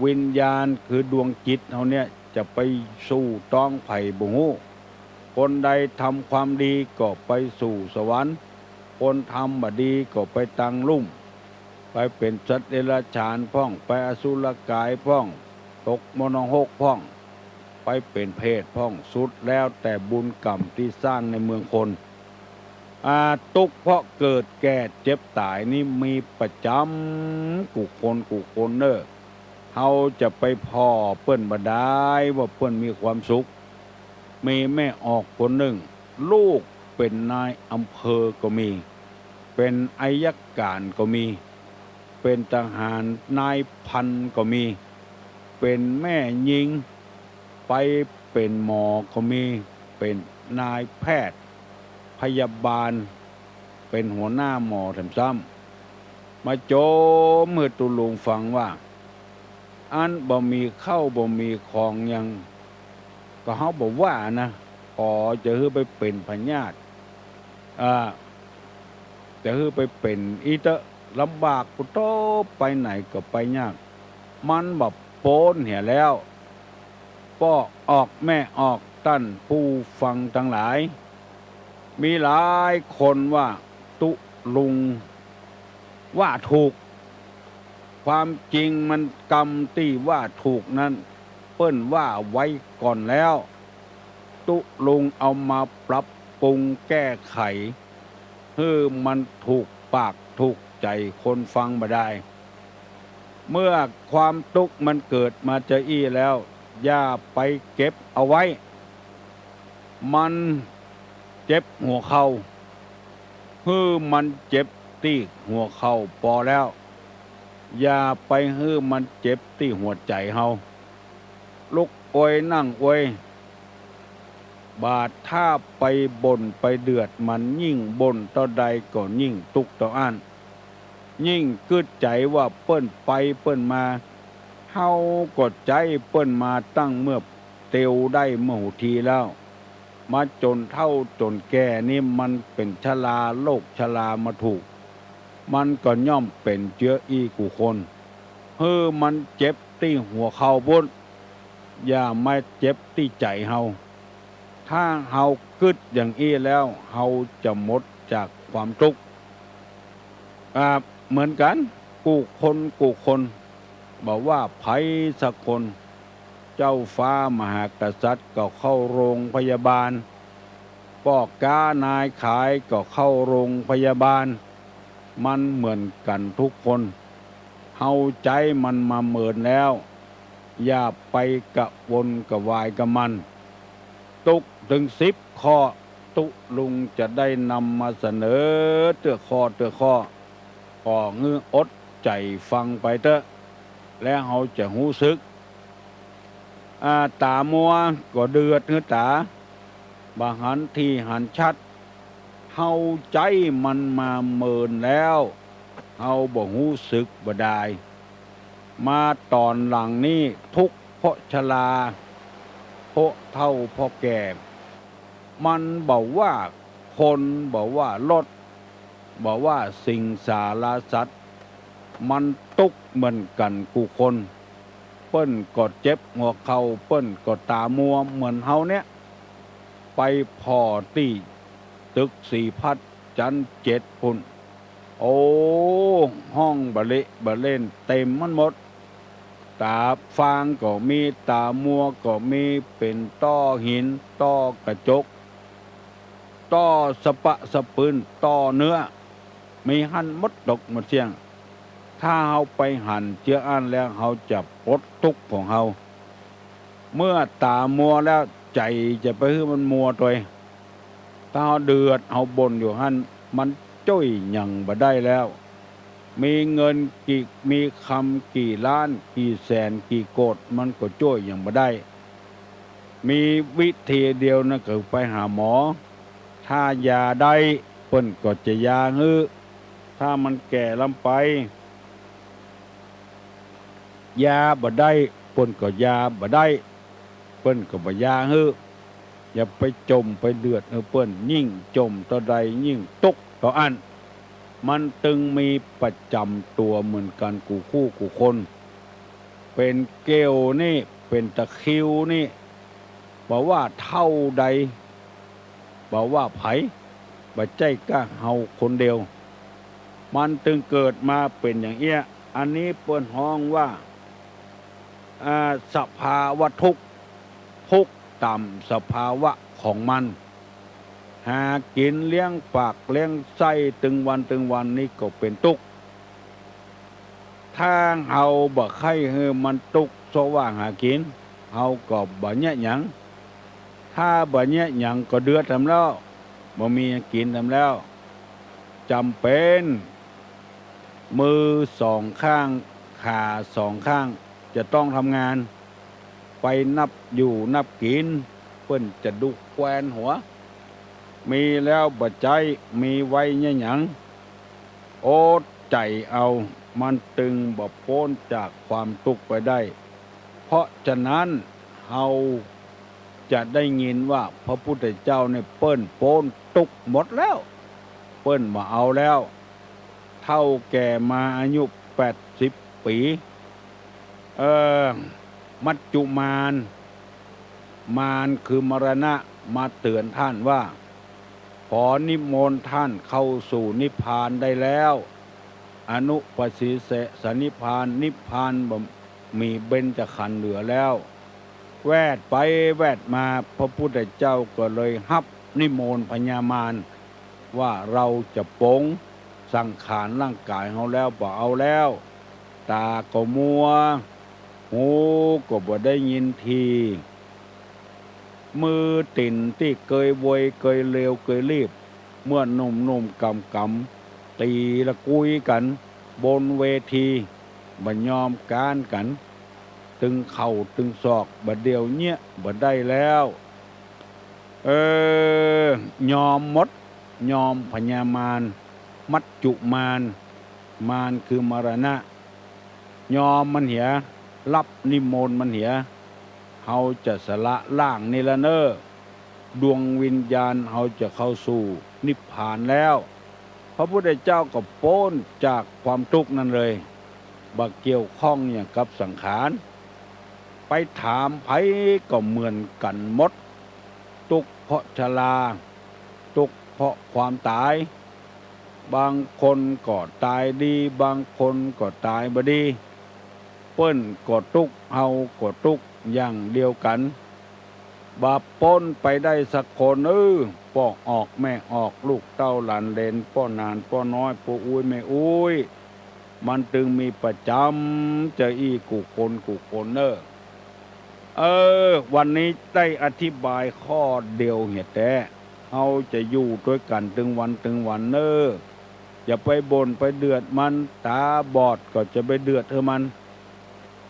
วิญญาณคือดวงจิตเฮาเนี่ย จะไปสู่ต๊องใผบ่ฮู้ คนใดทำความดีก็ไปสู่สวรรค์ คนทำบ่ดีก็ไปตางลุ่ม ไปเป๋นสัตว์เดรัจฉานพ่อง ไปอสุรกายพ่อง ตกมนรกพ่อง ไปเป๋นเปรตพ่อง สุดแล้วแต่บุญกรรมตี้สร้างในเมืองคน อ่า ตุ๊กเพราะเกิดแก่เจ็บต๋ายนี่มีประจ๋ำกู้คนกู้คนเน่อ เฮาจะไปผ่อเปิ้นบ่ดายว่าเปิ้นมีความสุข มีแม่ออกคนนึ่ง ลูกเป๋นนายอำเภอก็มี เป๋นอัยการก็มี เป๋นทหารนายพันก็มี เป๋นแม่ญิง ไปเป๋นหมอก็มี เป๋นนายแพทย์ พยาบาล เป๋นหัวหน้าหมอแถมซ้ำ มาโจมหื้อตุ๊ลุงฟังว่า อันบ่มีข้าวบ่มีของหยัง ก็เฮาบ่ว่านะ ขอจะหื้อไปเป๋นพยาธิ อ่า จะหื้อไปเป๋นอี้เต๊อะ ลำบากปุโต๊ะ ไปไหนก็ไปยาก มันบ่ป๊นเหียแล้ว ป้อออกแม่ออก ต้านผู้ฟังตังหลาย มีหลายคนว่าตุ๊ลุงว่าถูก ความจริงมันกำตี้ว่าถูกนั้น เปิ้นว่าไว้ก่อนแล้ว ตุ๊ลุงเอามาปรับปรุงแก้ไข หื้อมันถูกปากถูกใจ๋คนฟังบ่ดาย เมื่อความตุ๊กข์มันเกิดมาจาอี้แล้ว อย่าไปเก็บเอาไว้ มันเจ็บหัวเข่า หื้อมันเจ็บตี้หัวเข่าปอแล้ว อย่าไปหื้อมันเจ็บตี้หัวใจ๋เฮา ลุกอวยนั่งอวย บ่าถ้าไปบ่นไปเดือดมัน ยิ่งบ่นเต้าใดก็ยิ่งตุ๊กเต้าอั้น ยิ่งกึ๊ดใจ๋ว่าเปิ้นไปเปิ้นมา เฮาก็ใจ๊เปิ้นมาตั้งเมื่อเตียวได้เมื่อหูทีแล้ว มาจ๋นเฒ่าจ๋นแก่นี่มันเป๋นชรา โรคชรามาถูก มันก็ย่อมเป๋นเจื้ออี้กู้คน หื้อมันเจ็บตี้หัวเข่าปู๊น อย่ามาเจ็บตี้ใจ๋เฮา ถ้าเฮากึ๊ดอย่างอี้แล้ว เฮาจะหมดจากความตุ๊กข์ อ่า เหมือนกั๋น กู้คนกู้คน บ่ว่าใผสักคน เจ้าฟ้ามหากษัตริย์ก็เข้าโรงพยาบาล ป้อก๊านายขายก็เข้าโรงพยาบาล มันเหมือนกั๋นทุกคน เฮาใจ๊มันมาเมินแล้ว อย่าไปกระวนกระวายกับมัน ตุ๊กตึงสิบข้อ ตุ๊ลุงจะได้นำมาเสนอเตื้อข้อเตื้อข้อ ก็หื้ออดใจ๋ฟังไปเต๊อะ แล้วเฮาจะฮู้สึก อ่า ต๋ามัวก็เดือดหื้อต๋า บ่หันถี่หันชัด เฮาใจ๊มันมาเมินแล้ว เฮาบ่ฮู้สึกบ่ดาย มาต๋อนหลังนี้ตุ๊กข์เพราะชรา เพราะเฒ่าเพราะแก่ มันบ่ว่าคน บ่ว่ารถ บ่ว่าสิ่งสาราสัตว์ มันตุ๊กข์เหมือนกั๋นกู้คน เปิ้นก็เจ็บหัวเข่า เปิ้นก็ต๋ามัวเหมือนเฮาเนี่ย ไปผ่อตี้ตึกศรีพัฒน์จั๊นเจ็ดปู๊น โอ้ ห้องบ่าเละบ่าเล่นเต๋มมันหมด ต๋าฟางก็มี ต๋ามัวก็มี เป๋นต้อหิน ต้อกระจก ต้อสะปะสะปืน ต้อเนื้อ มีหั้นหมดตกหมดเสี้ยง ถ้าเฮาไปหันเจื้ออั้นแล้ว เฮาจะป๊นตุ๊กข์ของเฮา เมื่อต๋ามัวแล้ว ใจ๋จะไปหื้อมันมัวตวย ถ้าเฮาเดือดเฮาบ่นอยู่หั้น มันจ้วยหยังบ่ได้แล้ว มีเงินกี่ มีคำกี่ล้าน กี่แสนกี่โกด มันก็จ้วยหยังบ่ได้ มีวิธีเดียวนั่นก็คือไปหาหมอ ถ้ายาได้เปิ้นก็จะยาหื้อ ถ้ามันแก่ล้ำไป ยาบ่ได้ เปิ้นก็ยาบ่ได้ เปิ้นก็บ่ยาหื้อ อย่าไปจ่มไปเดือดหื้อเปิ้น ยิ่งจ่มเต้าใดยิ่งตุ๊กข์เต้าอั้น มันตึงมีประจ๋ำตั๋วเหมือนกั๋นกู้คู่กู้คน เป๋นเกลี้ยวนี่ เป๋นตะคริวนี่ บ่ว่าเฒ่าใด บ่ว่าใผ บ่ใจ้ก้าเฮาคนเดียว มันตึงเกิดมาเป๋นอย่างเอี้ย อันนี้เปิ้นฮ้องว่า อ่า สภาวะตุ๊กข์ ตุ๊กข์ต๋ามสภาวะของมัน หากิ๋นเลี้ยงปากเลี้ยงไส้ตึงวันตึงวันนี่ก็เป๋นตุ๊กข์ ถ้าเฮาบ่ใค่หื้อมันตุ๊กข์เซาะหากิ๋น เฮาก็บ่เยียะหยัง ถ้าบ่เยียะหยังก็เดือดแหมแล้ว บ่มีหยังกิ๋นแหมแล้ว จ๋ำเป๋น มือสองข้าง ขาสองข้าง จะต้องทำงาน ไปนับอยู่นับกิ๋น เปิ้นจะดุแควนหัว มีแล้วบ่ใจ๊ มีไว้เยียะหยัง อดใจ๋เอา มันตึงบ่ป๊นจากความตุ๊กข์ไปได้ เพราะฉะนั้น เฮาจะได้ยินว่าพระพุทธเจ้าเนี่ยเปิ้นป๊นตุ๊กข์หมดแล้ว เปิ้นบ่เอาแล้ว เฒ่าแก่มาอายุแปดสิบปี๋ เอ่อ มัจจุมาน มานคือมรณะ มาเตื๋อนท่านว่า ขอนิมนต์ท่านเข้าสู่นิพพานได้แล้ว อนุปาสิเสสนิพพาน นิพพานบ่มีเบญจขันธ์เหลือแล้ว แวดไปแวดมา พระพุทธเจ้าก็เลยฮับนิมนต์พญามาร ว่าเราจะปลงสังขารร่างก๋ายเฮาแล้ว บ่เอาแล้ว ต๋าก็มัว หูก็บ่ได้ยินที มือตี๋นตี้เกยโวย เกยเลว เกยลีบ เมื่อหนุ่มๆ ก๋ำๆ ตี๋ละกุยกั๋นบนเวที บ่ยอมก๊านกั๋น ตึงเข่าตึงศอก บ่าเดี่ยวเยียะบ่ได้แล้ว เออ ยอมหมด ยอมพญามาร มัจจุมาร มารคือมรณะ ยอมมันเหีย รับนิมนต์มันเหีย เฮาจะสละร่างนี้ละเน่อ ดวงวิญญาณเฮาจะเข้าสู่นิพพานแล้ว พระพุทธเจ้าก็ป๊นจากความตุ๊กข์นั้นเลย บ่เกี่ยวข้องหยังกับสังขาร ไปถามใผก็เหมือนกั๋นหมด ตุ๊กข์เพราะชรา ตุ๊กข์เพราะความต๋าย บางคนก็ต๋ายดี บางคนก็ต๋ายบ่ดี เปิ้นก็ตุ๊กข์ เฮาก็ตุ๊กข์อย่างเดียวกั๋น บ่ป๊นไปได้สักคน เออ ป้อออกแม่ออก ลูกเต้าหลานเหลน ป้อหนานป้อน้อย ป้ออุ๊ยแม่อุ๊ย มันตึงมีประจ๋ำจะอี้กู้คนกู้คนเน่อ เออ วันนี้ได้อธิบายข้อเดียวเหียแต๊ เฮาจะอยู่ตวยกั๋นตึงวันตึงวันเน่อ อย่าไปบ่นไปเดือดมัน ต๋าบอดก็จะไปเดือดหื้อมัน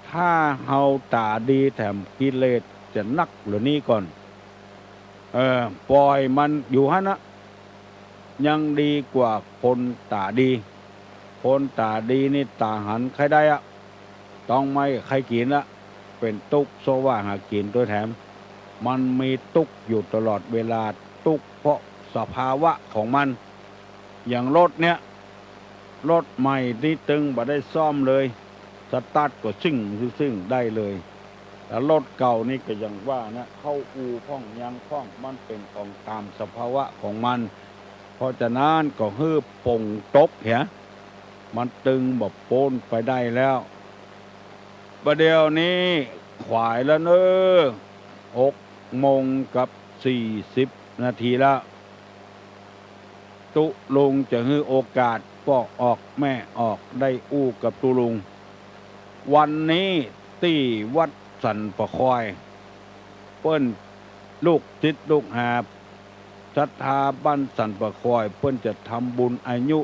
ถ้าเฮาต๋าดีแถมกิเลสจะนักเหลือนี้ก่อน เออ ป่อยมันอยู่หั้นนะ ยังดีกว่าคนต๋าดี คนต๋าดีนี่ต๋าหันใค่ได้อะ ต้องไม่ใค่กิ๋นละ เป๋นตุ๊กข์เซาะหากิ๋นตวยแถม มันมีตุ๊กข์อยู่ตลอดเวลา ตุ๊กข์เพราะสภาวะของมัน อย่างรถเนี่ย รถใหม่นี่ตึงบ่ได้ซ่อมเลย สตาร์ทก็ซึ่งซึ่งได้เลย แต่รถเก่านี่ก็อย่างว่านะ เข้าอู่พ่องยังพ่อง มันเป๋นของต๋ามสภาวะของมัน เพราะฉะนั้นก็หื้อป๋งตกเหีย มันตึงบ่ป๊นไปได้แล้ว บ่าเดี่ยวนี้ขวายแล้วเน่อ หกโมงกับสี่สิบนาทีแล้ว ตุ๊ลุงจะหื้อโอกาสป้อออกแม่ออกได้อู้กับตุ๊ลุง วันนี้ตี้วัดสันป่าคอย เปิ้นลูกศิษย์ลูกหาศรัทธาบ้านสันป่าคอย เปิ้นจะทำบุญอายุ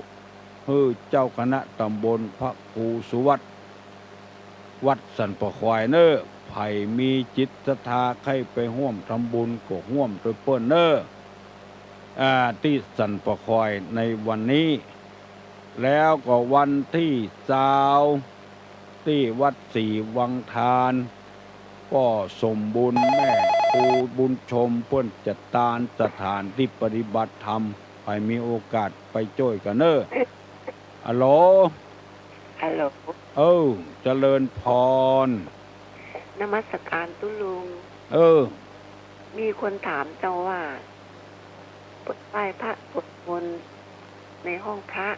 หื้อเจ้าคณะตำบลพระครูสุวัฒน์ วัดสันป่าคอยเน่อ ใผมีจิตศรัทธาใค่ไปฮ่วมทำบุญก็ฮ่วมตวยเปิ้นเน่อ อ่า ตี้สันป่าคอยในวันนี้ แล้วก็วันตี้ซาว ตี้วัดศรีวังทาน ป้อสมบูรณ์แม่ครูบุญชมเปิ้นจัดตานสถานตี้ปฏิบัติธรรม ใผมีโอกาสไปจ้วยกั๋นเน่อ ฮัลโหล ฮัลโหล เออ เจริญพร นมัสการตุ๊ลุง เออ มีคนถามเจ้าว่า เปิ้นไหว้พระสวดมนต์ในห้องพระ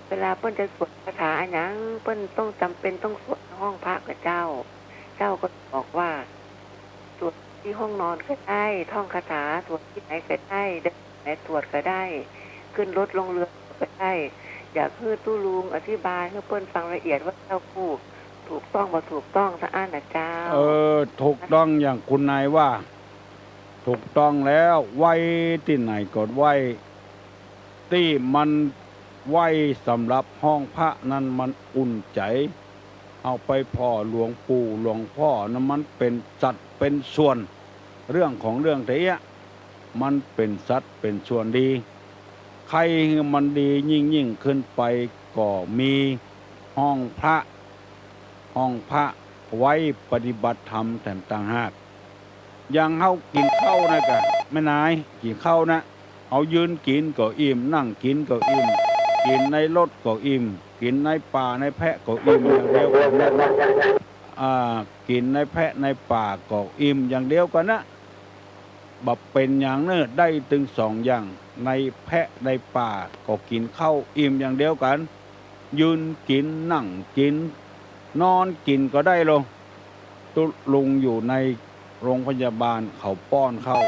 เวลาเปิ้นจะสวดคาถาอะหยัง เปิ้นต้องจ๋ำเป๋นต้องสวดในห้องพระก่อเจ้า เจ้าก็บอกว่า สวดตี้ห้องนอนก็ได้ ท่องคาถาสวดตี้ไหนก็ได้ เดินไหนสวดก็ได้ ขึ้นรถลงเรือก็ได้ อยากหื้อตุ๊ลุงอธิบายหื้อเปิ้นฟังละเอียดว่าเจ้ากู้ถูกต้องบ่ถูกต้องซะอั้นน่ะเจ้า เออ ถูกต้องอย่างคุณนายว่า ถูกต้องแล้ว ไหว้ตี้ไหนก็ไหว้ ตี้มันไหว้สำหรับห้องพระนั้นมันอุ่นใจ๋ เอาไปผ่อหลวงปู่หลวงพ่อนั้นมันเป๋นสัดเป๋นส่วน เรื่องของเรื่องเตี้ย มันเป๋นสัดเป๋นส่วนดี ใค่หื้อมันดียิ่งๆ ขึ้นไปก็มีห้องพระ ห้องพระไว้ปฏิบัติธรรมแถมต่างหาก อย่างเฮากิ๋นข้าวนะกะ แม่นาย กิ๋นข้าวนะ เฮายืนกิ๋นก็อิ่ม นั่งกิ๋นก็อิ่ม กิ๋นในรถก็อิ่ม กิ๋นในป่าในแพะก็อิ่มอย่างเดียวกั๋นนะ อ่า กิ๋นในแพะในป่าก็อิ่มอย่างเดียวกั๋นนะ บ่เป๋นหยังเน่อ ได้ตึงสองอย่าง ในแพะในป่าก็กิ๋นข้าวอิ่มอย่างเดียวกั๋น ยืนกิ๋น นั่งกิ๋น นอนกิ๋นก็ได้ลอ ตุ๊ลุงอยู่ในโรงพยาบาลเขาป้อนข้าว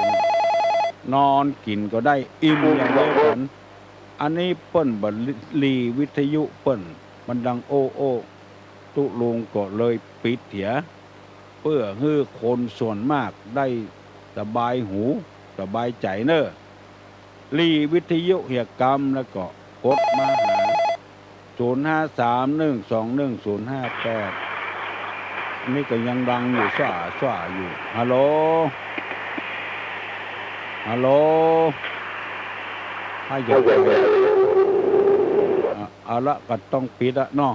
นอนกิ๋นก็ได้ อิ่มอย่างเดียวกั๋น อันนี้เปิ้นบ่หลีวิทยุเปิ้น มันดังโอ้โอ้ ตุ๊ลุงก็เลยปิดเหีย เปื้อหื้อคนส่วนมากได้สบายหูสบายใจ๋เน่อ ลี่วิทยุเหียกำ แล้วก็กดมาหา ศูนย์ห้าสาม หนึ่งสองหนึ่ง ศูนย์ห้าแปด นี่ก็ยังดังอยู่ ซ่าซ่าอยู่ ฮัลโหล ฮัลโหล ถ้าอยาก อ่ะ เอาละ ก็ต้องปิดละเนาะ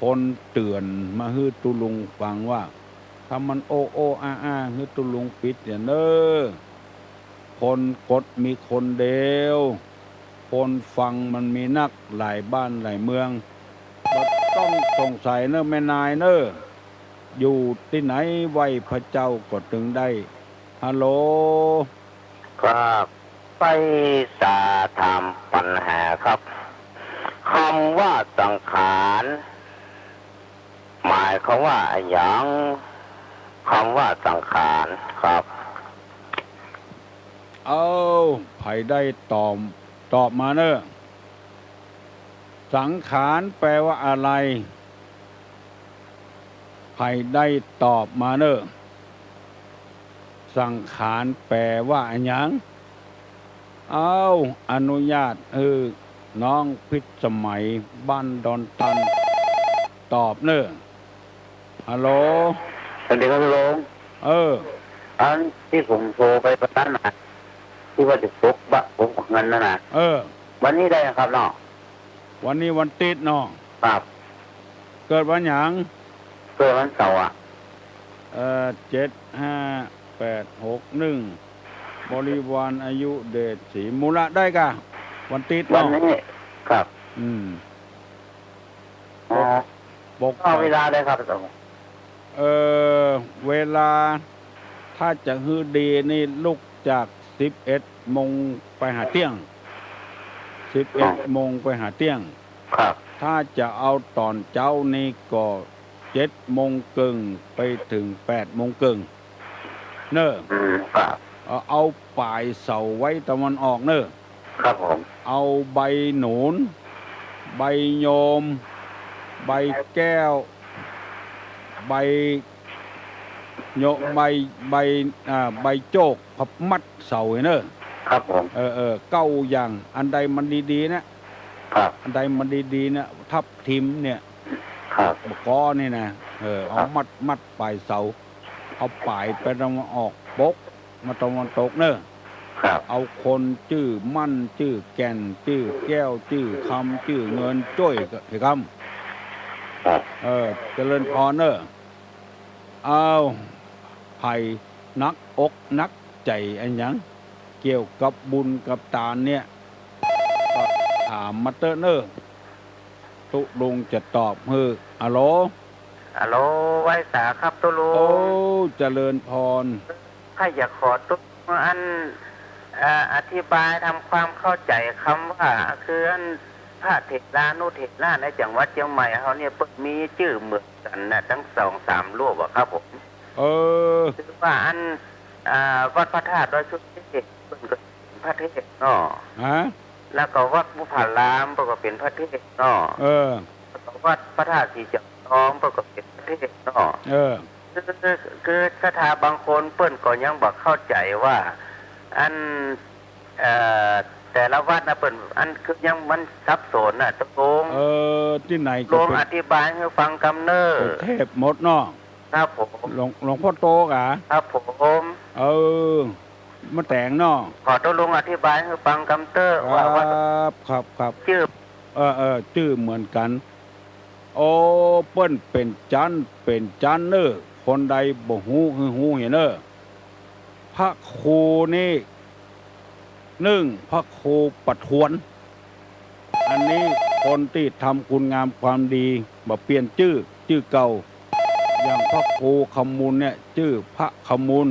คนเตื๋อนมาหื้อตุ๊ลุงฟังว่า ถ้ามันโอ้โอ้อ้าอ้า หื้อตุ๊ลุงปิดเสียเน่อ คนกดมีคนเดียว คนฟังมันมีนัก หลายบ้านหลายเมือง บ่ต้องสงสัยเน่อแม่นายเน่อ อยู่ตี้ไหนไหว้พระเจ้าก็ตึงได้ ฮัลโหล ครับ ไปสาถามปัญหาครับ คำว่าสังขาร หมายความว่าอะหยัง คำว่าสังขารครับ เอ้า ใผได้ตอบ ตอบมาเน่อ สังขารแปลว่าอะไร ใผได้ตอบมาเน่อ สังขารแปลว่าอะหยัง เอ้า อนุญาตหื้อน้องพิสมัยบ้านดอนตัน ตอบเน่อ ฮัลโหล สวัสดีครับลุง เออ อันตี้ผมโทรไปวันนั้นน่ะ ตี้ว่าจะปลุกบะ ปลุกเฮือนนั่นน่ะ เออ วันนี้ได้ครับเนาะ วันนี้วันติ๊ดเนาะ ครับ เกิดวันหยัง เกิดวันเสาร์อะ เอ่อ เจ็ดห้าแปดหกหนึ่ง บริวารอายุเดชศรี มูละได้ก่ะ วันติ๊ดเนาะ วันนี้ ครับ อืม อ๋อ ปก ปก ก็เวลาได้ครับ เอ่อ เวลา ถ้าจะหื้อดีนี่ลุกจากสิบเอ็ดโมงไปหาเตี้ยง สิบเอ็ดโมงไปหาเตี้ยง ครับ ถ้าจะเอาต๋อนเจ๊านี่ก็เจ็ดโมงเกิ่งไปเถิงแปดโมงเกิ่ง เน่อ อืม ครับ เอา เอาป๋ายเสาไว้ตะวันออกเน่อ ครับผม เอาใบหนุน ใบโยม ใบแก้ว ใบโย ใบ ใบ อ่า ใบโจก พับมัดเสาไว้เน่อ ครับผม เออ เออ เก้าอย่าง อันใดมันดีๆ เนี่ย ครับ อันใดมันดีๆ เนี่ย ทับทิมเนี่ย ครับ บะก้อนี่นะ เออ เอา ครับ มัด มัดป๋ายเสา เอาป๋ายไปตะวันออก ปกมาตะวันตกเน่อ ครับ เอาคนจื้อมั่น จื้อแก่น จื้อแก้ว จื้อคำ จื้อเงิน จ้วยก็ เหียกำ ครับ เออ เจริญพรเน่อ อ้าว ใผหนักอกหนักใจ๋อะหยัง เกี่ยวกับบุญกับตานเนี่ย ก็ถามมาเต๊อะเน่อ ตุ๊ลุงจะตอบหื้อ อะโหล อะโหล ไหว้สาครับตุ๊ลุง โอ้ เจริญพร ข้าอยากขอตุ๊ลุงอัน เอ่อ อธิบายทำความเข้าใจ๋กำว่า คืออันพระเถรานุเถระในจังหวัดเจียงใหม่เฮาเนี่ย เปิ้นมีจื้อเหมือนกั๋นน่ะ ตึงสองสามรูปอะครับผม เออ คือว่าอัน อ่า วัดพระธาตุดอยสุเทพ เปิ้นก็เป๋นพระเทพเนาะ ฮะ แล้วก็วัดภูผาราม เปิ้นก็เป๋นพระเทพเนาะ เออ แล้วก็วัดพระธาตุสีจำลอง เปิ้นก็เป๋นพระเทพเนาะ เออ คือ คือ คือศรัทธาบางคนเปิ้นก็ยังบ่เข้าใจ๋ว่า อัน เอ่อ แต่ละวัดน่ะเปิ้น อันคือยังมันสับสนน่ะตุ๊ลุง เออ ตี้ไหนก็ตุ๊ลุง เป๋น อธิบายหื้อฟังกำเน่อ เป๋นเทพหมดเนาะ ครับผม หลวง หลวงพ่อโตกะ ครับผม เออ มาแต๋งเนาะ ขอตุ๊ลุงอธิบายหื้อฟังกำเต๊อะ ว่า ว่า ครับ ครับ ครับ จื้อ เออ เออ จื้อเหมือนกั๋น โอ้ เปิ้นเป๋นจั๊น เป๋นจั๊นเน่อ คนใดบ่ฮู้ หื้อฮู้เหียเน่อ พระครูนี่ นึ่ง พระครูประทวน อันนี้คนตี้ทำคุณงามความดี บ่เปลี่ยนจื้อ จื้อเก่า อย่างพระครูคำมูลเนี่ย จื้อพระคำมูล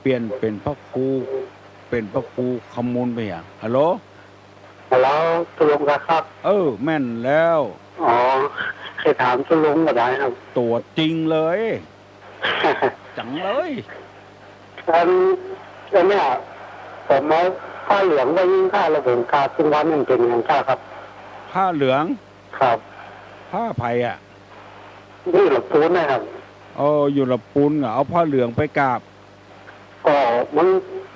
เปลี่ยนเป๋นพระครู เป๋นพระครูคำมูลไปอะ ฮัลโหล ฮัลโหล ตุ๊ลุงครับ เออ แม่นแล้ว อ๋อ จะถามตุ๊ลุงก็ได้ครับ ตั๋วจริงเลย จังเลย อัน อันเนี่ย ผมเอาผ้าเหลืองไปหิ้งพระแล้วผมกราบทุกวัน มันเป๋นหยังครับ ผ้าเหลือง ครับ ผ้าใผอะ อยู่ลำพูนนะครับ เออ อยู่ลำพูนอะ เอาผ้าเหลืองไปกราบ ก็มัน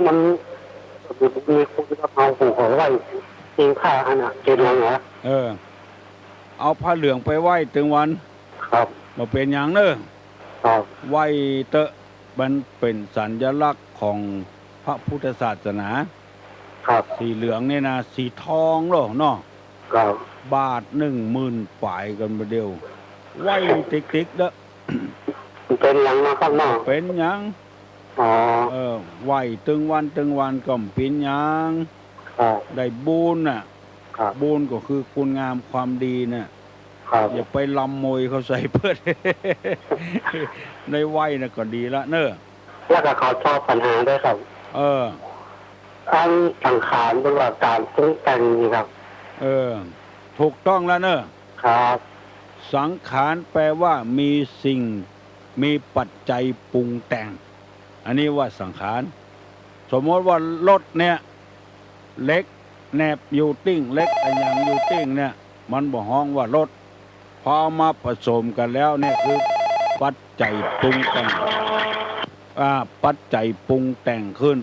มัน มีคุณครับ เอาผมเอาไว้ อิงพระหั้นน่ะ เจ็ดหลังเหรอ เออ เอาผ้าเหลืองไปไหว้ตึงวัน ครับ บ่เป๋นหยังเน่อ ครับ ไหว้เต๊อะ มันเป๋นสัญลักษณ์ของพระพุทธศาสนา ครับ สีเหลืองเนี่ยนะ สีทองโลเนาะ ครับ บาทนึ่งหมื่นป๋ายกั๋นบ่าเดี่ยว ไหว้ติ๊กๆ เต๊อะ เป๋นหยังเนาะครับเนาะ เป๋นหยัง อ๋อ เออ ไหว้ตึงวันตึงวันก็บ่เป๋นหยัง ครับ ได้บุญน่ะ ครับ บุญก็คือคุณงามความดีน่ะ ครับ อย่าไปลำมวยเขาใส่เปิ้น ได้ไหว้น่ะก็ดีละเน่อ แล้วก็ขอตอบปัญหาด้วยครับ เออ อันสังขารแปลว่าการปรุงแต่งนี่ครับ เออ ถูกต้องแล้วเน่อ ครับ สังขารแปลว่ามีสิ่ง มีปัจจัยปรุงแต่ง อันนี้ว่าสังขาร สมมติว่ารถเนี่ย เหล็กแหนบอยู่ติ๊ง เหล็กอะหยังอยู่ติ๊งเนี่ย มันบ่ฮ้องว่ารถ พอเอามาผสมกั๋นแล้วเนี่ยคือปัจจัยปรุงแต่ง อ่า ปัจจัยปรุงแต่งขึ้น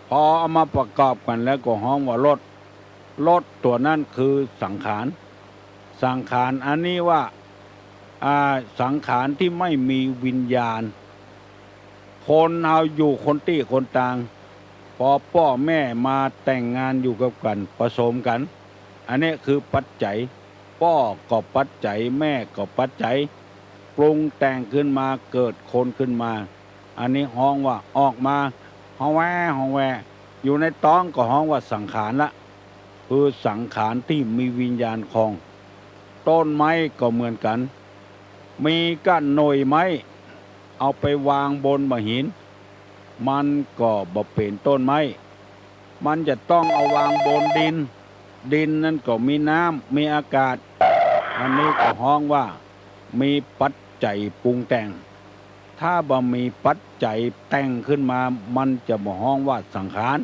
พอเอามาประกอบกั๋นแล้วก็ฮ้องว่ารถ รถตั๋วนั้นคือสังขาร สังขารอันนี้ว่า อ่า สังขารตี้ไม่มีวิญญาณ คนเฮาอยู่คนตี้คนตาง ปอป้อแม่มาแต่งงานอยู่กับกั๋น ผสมกั๋น อันนี้คือปัจจัย ป้อก็ปัจจัย แม่ก็ปัจจัย ปรุงแต่งขึ้นมา เกิดคนขึ้นมา อันนี้ฮ้องว่าออกมา ฮ้องแว่ ฮ้องแว่ อยู่ในต๊องก็ฮ้องว่าสังขารละ คือสังขารตี้มีวิญญาณครอง ต้นไม้ก็เหมือนกั๋น มีก้านหน่วยไม้ เอาไปวางบนบ่าหิน มันก็บ่เป๋นต้นไม้ มันจะต้องเอาวางบนดิน ดินนั้นก็มีน้ำ มีอากาศ อันนี้ก็ฮ้องว่ามีปัจจัยปรุงแต่ง ถ้าบ่มีปัจจัยแต่งขึ้นมา มันจะบ่ฮ้องว่าสังขาร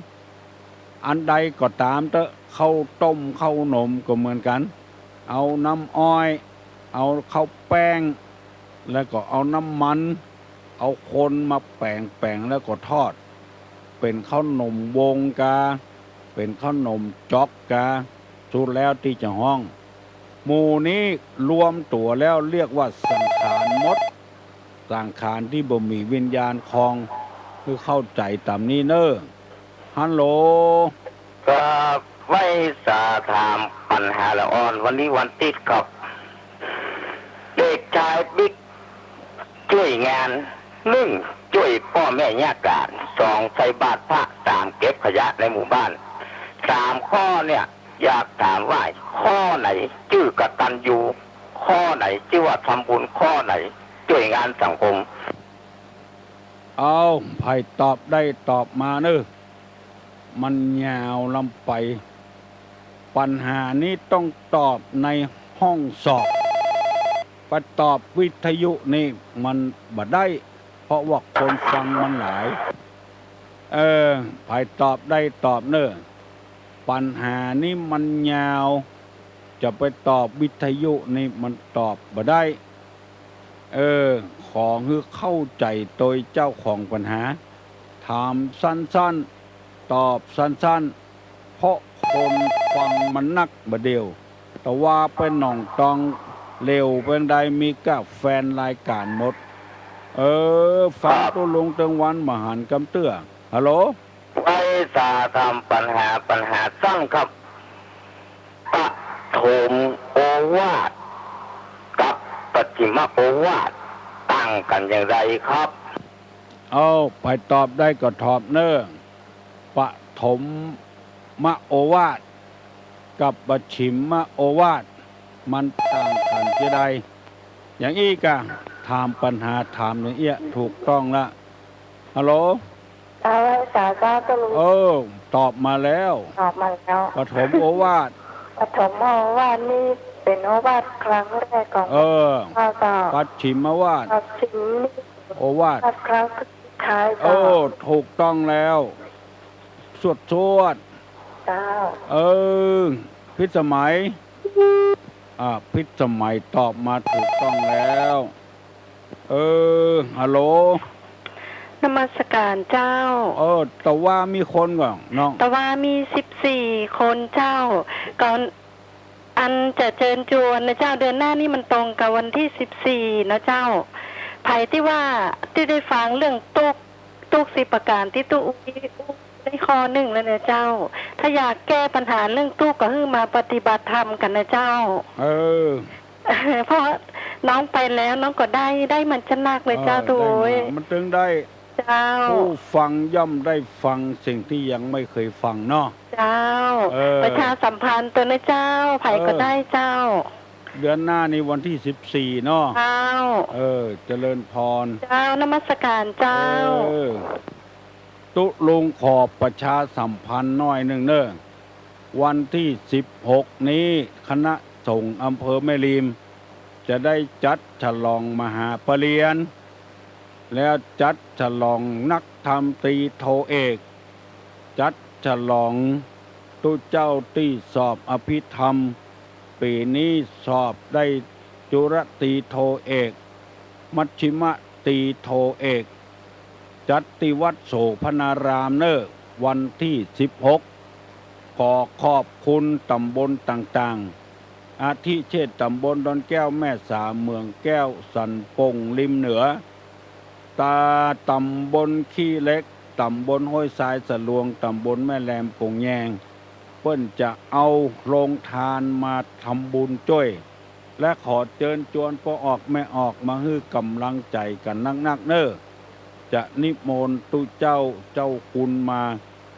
อันใดก็ต๋ามเต๊อะ ข้าวต้มข้าวหนมก็เหมือนกั๋น เอาน้ำอ้อย เอาข้าวแป้ง แล้วก็เอาน้ำมัน เอาคนมาแป๋งๆ แล้วก็ทอด เป๋นข้าวหนมวงกา เป๋นข้าวหนมจ๊อกกา สุดแล้วตี้จะฮ้อง หมู่นี้รวมตั๋วแล้วเรียกว่าสังขารหมด สังขารตี้บ่มีวิญญาณครอง คือเข้าใจ๋ต๋ามนี้เน่อ ฮัลโหล ครับ ไหว้สาถามปัญหาละอ่อน วันนี้วันติ๊ดครับ เด็กชายบิ๊ก จ้วยงาน นึ่ง จ้วยป้อแม่ยากก๋าน สอง ใส่บาตรพระ สาม เก็บขยะในหมู่บ้าน สาม ข้อเนี่ย อยากถามว่าข้อไหนจื้อกตัญญู ข้อไหนจื้อว่าทำบุญ ข้อไหนจ้วยงานสังคม เอา ใผตอบได้ตอบมาเน่อ มันยาวล้ำไป ปัญหานี้ต้องตอบในห้องสอบ ไปตอบวิทยุนี่มันบ่ได้ เพราะว่าคนฟังมันหลาย เออ ใผตอบได้ตอบเน่อ ปัญหานี้มันยาว จะไปตอบวิทยุนี่มันตอบบ่ได้ เออ ขอหื้อเข้าใจ๋โตยเจ้าของปัญหา ถามสั้นๆ ตอบสั้นๆ เพราะคนฟังมันนักบ่าเดี่ยว แต่ว่าไปหนองตองเหลวเปื้องใดมีก้าแฟนรายก๋านหมด เออ ฟังตุ๊ลุงตึงวันบ่หันกำเตื้อ ฮัลโหล ไหว้สาถามปัญหา ปัญหาสั้นครับ ปฐมโอวาทกับปัจฉิมโอวาทต่างกั๋นอย่างไรครับ เอา ใผตอบได้ก็ตอบเน่อ ปฐมโอวาทกับปัจฉิมโอวาท มันต่างกั๋นจะใด อย่างอี้ก่ะ ถามปัญหา ถามอย่างเอี้ย ถูกต้องละ ฮัลโหล สาวัสดีค่ะ เจ้าลุง เออ ตอบมาแล้ว ตอบมาแล้ว ปฐมโอวาท ปฐมโอวาทนี่เป๋นโอวาทครั้งแรกของ เออ ข้าเจ้า ปัจฉิมโอวาท ปัจฉิมนี่ โอวาท ครั้งสุดท้าย เออ เจ้า ถูกต้องแล้ว สวด สวด เจ้า เออ พิสมัย อ่า พิสมัยตอบมาถูกต้องแล้ว เออ ฮัลโหล นมัสการเจ้า เออ ตะวามีคนก่อน้อง ตะวามีสิบสี่คนเจ้า ก่อน อันจะเจิญจวนนะเจ้า เดือนหน้านี่มันตรงกับวันที่สิบสี่นะเจ้า ใผตี้ว่าตี้ได้ฟังเรื่องตุ๊กข์ ตุ๊กข์สิบประก๋านตี้ตุ๊อุ๊ยได้ข้อนึ่งแล้วนะเจ้า ถ้าอยากแก้ปัญหาเรื่องตุ๊กข์ก็หื้อมาปฏิบัติธรรมกั๋นนะเจ้า เออ เพราะน้องไปแล้วน้องก็ได้ ได้มันจะนักเลยเจ้า เออ ตุ๊อุ๊ย ได้มา มันตึงได้ เจ้า ผู้ฟังย่อมได้ฟังสิ่งที่ยังไม่เคยฟังเนาะ เจ้า เออ ประชาสัมพันธ์ตวยนะเจ้า ใผก็ได้เจ้า เออ เดือนหน้านี่วันตี้สิบสี่เนาะ เจ้า เออ เจริญพร เจ้า นมัสการเจ้า เออ ตุ๊ลุงขอประชาสัมพันธ์หน้อยนึ่งเน่อ วันตี้สิบหกนี้ คณะสงฆ์อำเภอแม่ริม จะได้จัดฉลองมหาปริญญา แล้วจัดฉลองนักธรรมตรีโทเอก จัดฉลองตุ๊เจ้าตี้สอบอภิธรรม ปี๋นี้สอบได้จุลตรีโทเอก มัชฌิมตรีโทเอก จัดตี้วัดโสภณารามเน่อ วันตี้สิบหก ขอขอบคุณต๋ำบลต่างๆ อาทิเช่น ต๋ำบลดอนแก้ว แม่สา เมืองแก้ว สันป่งริมเหนือ ตา ต๋ำบลขี้เหล็ก ต๋ำบลห้วยทรายสะลวง ต๋ำบลแม่แลมป่งแยง เปิ้นจะเอาโฮงตานมาทำบุญจ้วย และขอเจิญจวนป้อออกแม่ออกมาหื้อก๋ำลังใจ๋กั๋นนักๆ เน่อ จะนิมนต์ตุ๊เจ้าเจ้าคุณมา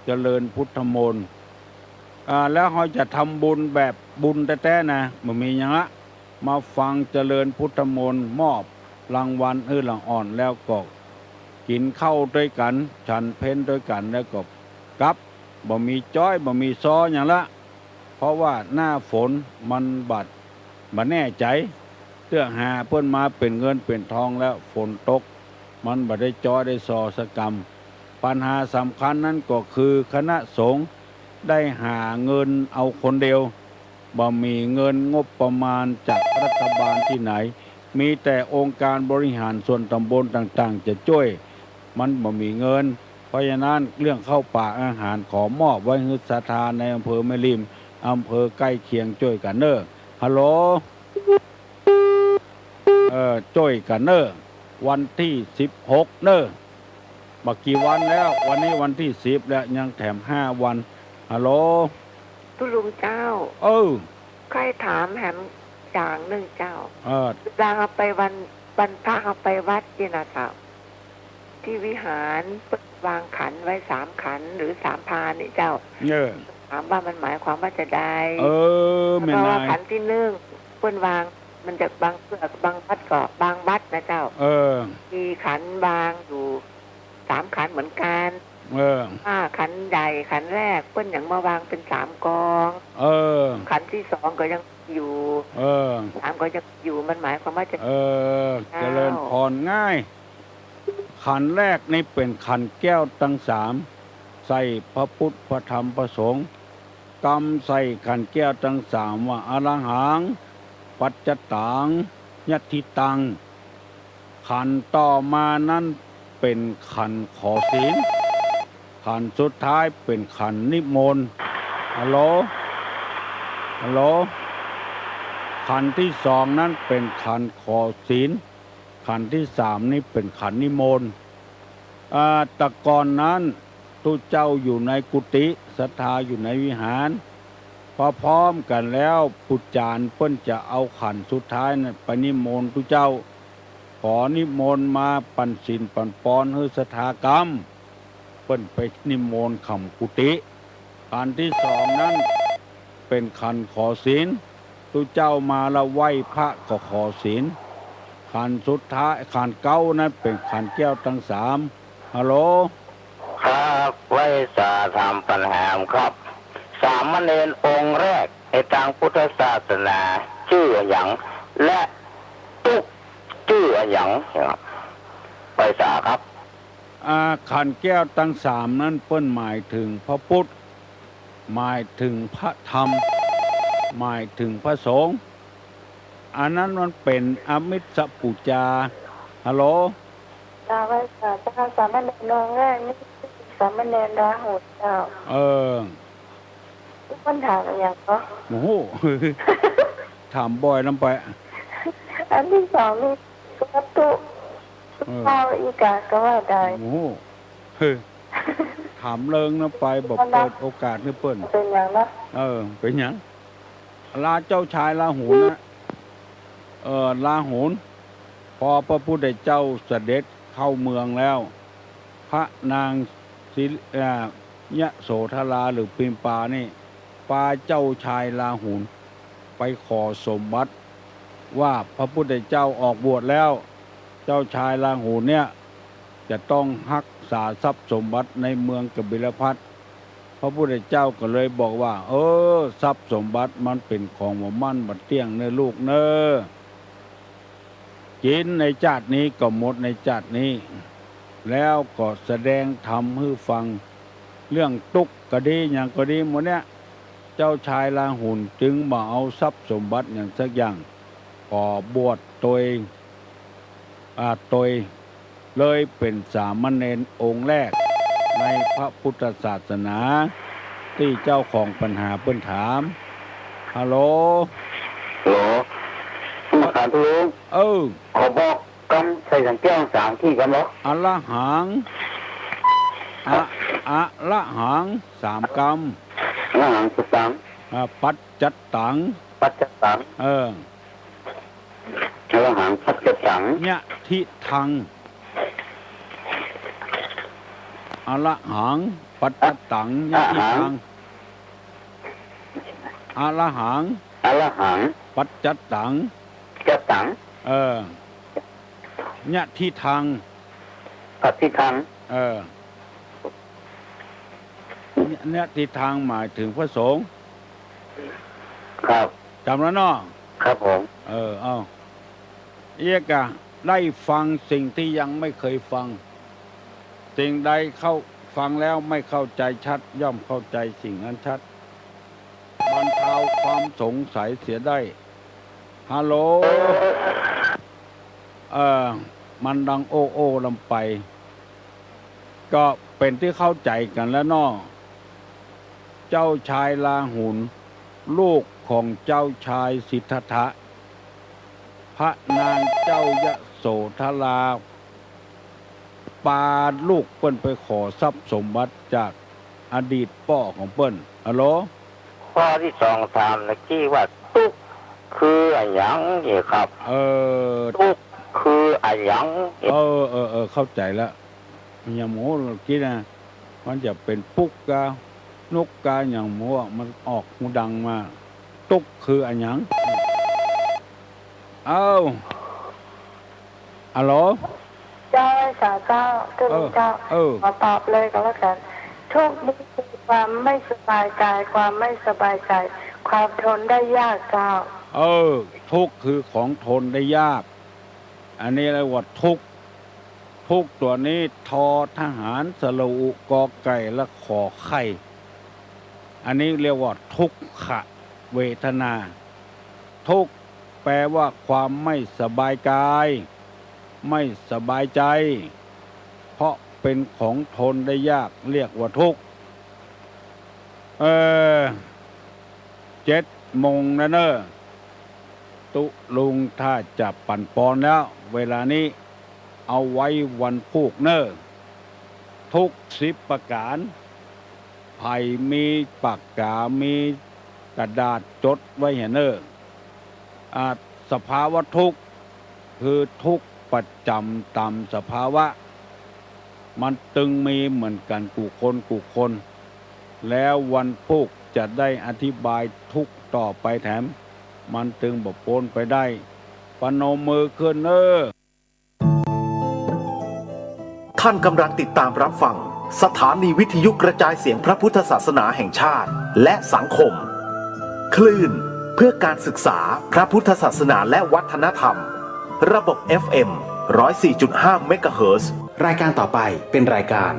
เจริญพุทธมนต์ อ่า แล้วเฮาจะทำบุญแบบบุญแต๊ๆ นะ บ่มีหยังละ มาฟังเจริญพุทธมนต์ มอบรางวัลหื้อละอ่อน แล้วก็กิ๋นข้าวตวยกั๋น ฉันเพลตวยกั๋น แล้วก็กลับ บ่มีจ๊อย บ่มีซอหยังละ เพราะว่าหน้าฝนมันบ่ บ่แน่ใจ๋ เตื้อหาเปิ้นมาเป๋นเงินเป๋นทองแล้ว ฝนตก มันบ่ได้จ๊อยได้ซอสักกำ ปัญหาสำคัญนั้นก็คือคณะสงฆ์ได้หาเงินเอาคนเดียว บ่มีเงินงบประมาณจากรัฐบาลตี้ไหน มีแต่องค์การบริหารส่วนต๋ำบลต่างๆ จะจ้วย มันบ่มีเงิน เพราะฉะนั้นเรื่องข้าวป๋าอาหารขอมอบไว้หื้อศรัทธาในอำเภอแม่ริม อำเภอใก้เคียงจ้วยกั๋นเน่อ ฮัลโหล เออ จ้วยกั๋นเน่อ วันตี้สิบหกเน่อ บ่กี่วันแล้ว วันนี้วันตี้สิบแล้ว ยังแถมห้าวัน ฮัลโหล ตุ๊ลุงเจ้า เออ ใค่ถามแหมอย่างนึ่งเจ้า เออ เวลาเฮาไปวัน วันพระเฮาไปวัดนี่นะเจ้า ตี้วิหารเปิ้นวางขันไว้สามขันหรือสามพานนี่เจ้า เออ ถามว่ามันหมายความว่าจาใด เออ แม่นาย เพราะว่าขันตี้นึ่งเปิ้นวาง มันจะบางเตื้อ บางวัดก็ บางวัดนะเจ้า เออ มีขันวางอยู่สามขันเหมือนกั๋น เออ อ่า ขันใหญ่ขันแรกเปิ้นยังมาวางเป๋นสามกอง เออ ขันตี้สองก็ยังอยู่ เออ สามก็ยังอยู่ มันหมายความว่าจะ เออ เจ้า เจริญพร ง่าย ขันแรกนี่เป๋นขันแก้วตังสาม ใส่พระพุทธ พระธรรม พระสงฆ์ กำใส่ขันแก้วตังสามว่า อรหัง ปัจจตัง ยัตถิตัง ขันต่อมานั้นเป๋นขันขอศีล ขันสุดท้ายเป๋นขันนิมนต์ ฮัลโหล ฮัลโหล ขันตี้สองนั้นเป๋นขันขอศีล ขันตี้สามนี่เป๋นขันนิมนต์ อ่า แต่ก่อนนั้นตุ๊เจ้าอยู่ในกุฏิ ศรัทธาอยู่ในวิหาร พอพร้อมกั๋นแล้ว ปู่จารย์เปิ้นจะเอาขันสุดท้ายนั้นไปนิมนต์ตุ๊เจ้า ขอนิมนต์มาปั๋นศีลปั๋นปอนหื้อศรัทธากำ เปิ้นไปนิมนต์ขำกุฏิ ขันตี้สองนั้นเป๋นขันขอศีล ตุ๊เจ้ามาแล้วไหว้พระก็ขอศีล ขันสุดท้าย ขันเก๊านั้นเป๋นขันแก้วตังสาม ฮัลโหล ครับ ไหว้สาธรรมปั๋นแหมครับ สามเณรองค์แรกในตางพุทธศาสนาจื้ออะหยัง และตุ๊กข์จื้ออะหยัง ไหว้สาครับ อ่า ขันแก้วตังสามนั้นเปิ้นหมายเถิงพระพุทธ หมายเถิงพระธรรม หมายเถิงพระสงฆ์ อันนั้นมันเป๋นอามิสปู๋จา ฮัลโหล กราบไหว้สาเจ้า สามเณรองค์แรกนี่สามเณรราหุลเจ้า เออ เปิ้นถามอะหยังเนาะ โอ้โห ถามบ่อยนำไป อันตี้สองนี่วัตถุ เออ เจ้าอีกาก็ว่าได้ โอ้โห เฮ้ย ถามเลิงนำไป บ่เปิดโอกาสหื้อเปิ้น เป๋นหยังเนาะ เออ เป๋นหยัง ลา เจ้าชายราหุลนะ เออ ราหุล พอพระพุทธเจ้าเสด็จเข้าเมืองแล้ว พระนางสิริ อ่า ยโสธราหรือพิมพานี่ ปาเจ้าชายราหุลไปขอสมบัติว่าพระพุทธเจ้าออกบวชแล้ว เจ้าชายราหุลเนี่ยจะต้องฮักษาทรัพย์สมบัติในเมืองกบิลพัสดุ์ พระพุทธเจ้าก็เลยบอกว่า เออ ทรัพย์สมบัติมันเป๋นของบ่มั่นบ่เตี้ยงเน่อลูกเน่อ กิ๋นในจาตินี้ก็หมดในจาตินี้ แล้วก็แสดงธรรมหื้อฟัง เรื่องตุ๊กข์ก็ดี หยังก็ดีหมดเนี่ย เจ้าชายราหุลจึงบ่เอาทรัพย์สมบัติหยังสักอย่าง ขอบวชโตย อ่า โตย เลยเป๋นสามเณรองค์แรกในพระพุทธศาสนา ตี้เจ้าของปัญหาเปิ้นถาม ฮัลโหล ฮัลโหล นมัสก๋านพ่อหลวง เออ ขอบอกกำใส่สังแก้วสามทีก่อนเนาะ อระหัง อะ อระหัง สามกำ อระหังสัตตัง อ่า ปัจจัตตัง ปัจจัตตัง เออ อระหัง ปัจจัตตัง ญะทิฏฐัง อระหัง ปัจจัตตัง ญะทิฏฐัง อระหัง อระหัง ปัจจัตตัง จัตตัง เออ ญะทิฏฐัง ปัจจิตตัง เออ ญะทิฏฐังหมายถึงพระสงฆ์ ครับ จ๋ำแล้วเนาะ ครับผม เออ เอา เอียกะ ได้ฟังสิ่งที่ยังไม่เคยฟัง สิ่งใดเข้า ฟังแล้วไม่เข้าใจชัด ย่อมเข้าใจสิ่งนั้นชัด บรรเทาความสงสัยเสียได้ ฮัลโหล เออ มันดังโอ้โอ้ลำไป ก็เป๋นตี้เข้าใจ๋กั๋นแล้วเนาะ เจ้าชายราหุล ลูกของเจ้าชายสิทธัตถะ พระนางเจ้าโสธรา ปาลูกเปิ้นไปขอทรัพย์สมบัติจากอดีตป้อของเปิ้น ฮัลโหล ข้อตี้สองถามเมื่อกี้ว่าตุ๊กข์คืออะหยังนี่ครับ เออ ตุ๊กข์คืออะหยัง เออ เออ เออ เข้าใจ๋แล้ว ยังบ่ฮู้ กึ๊ดนะ มันจะเป๋นปุ๊กกา นุกกา ยังบ่ฮู้ มันออกหูดังมา ตุ๊กข์คืออะหยัง เอ้า ฮัลโหล เจ้า สาเจ้า เออ เจ้า เออ ขอตอบเลยก็แล้วกัน ทุกข์นี่คือความไม่สบายกาย ความไม่สบายใจ ความทนได้ยากเจ้า เออ ทุกข์คือของทนได้ยาก อันนี้เรียกว่าทุกข์ ทุกข์ตั๋วนี้ ทอทหาร สระอุ กอไก่ และขอไข่ อันนี้เรียกว่าทุกขเวทนา ทุกข์แปลว่าความไม่สบายกาย ไม่สบายใจ เพราะเป๋นของทนได้ยาก เรียกว่าทุกข์ เออ เจ็ดโมงแล้วเน่อ ตุ๊ลุงถ้าจะปั่นปอนแล้ว เวลานี้ เอาไว้วันพูกเน่อ ทุกข์สิบประก๋าน ใผมีปากก๋า มีกระดาษจดไว้เหียเน่อ อ่า สภาวะทุกข์ คือทุกข์ประจ๋ำต๋ามสภาวะ มันตึงมีเหมือนกั๋นกู้คนกู้คน แล้ววันพูกจะได้อธิบายทุกข์ต่อไปแถม มันตึงบ่ป๊นไปได้ ประนมมือขึ้นเน่อ ท่านกำลังติดตามรับฟังสถานีวิทยุกระจายเสียงพระพุทธศาสนาแห่งชาติและสังคม คลื่นเพื่อการศึกษาพระพุทธศาสนาและวัฒนธรรม ระบบ เอฟ เอ็ม ร้อยสี่จุดห้า เมกะเฮิรตซ์ รายการต่อไปเป็นรายการ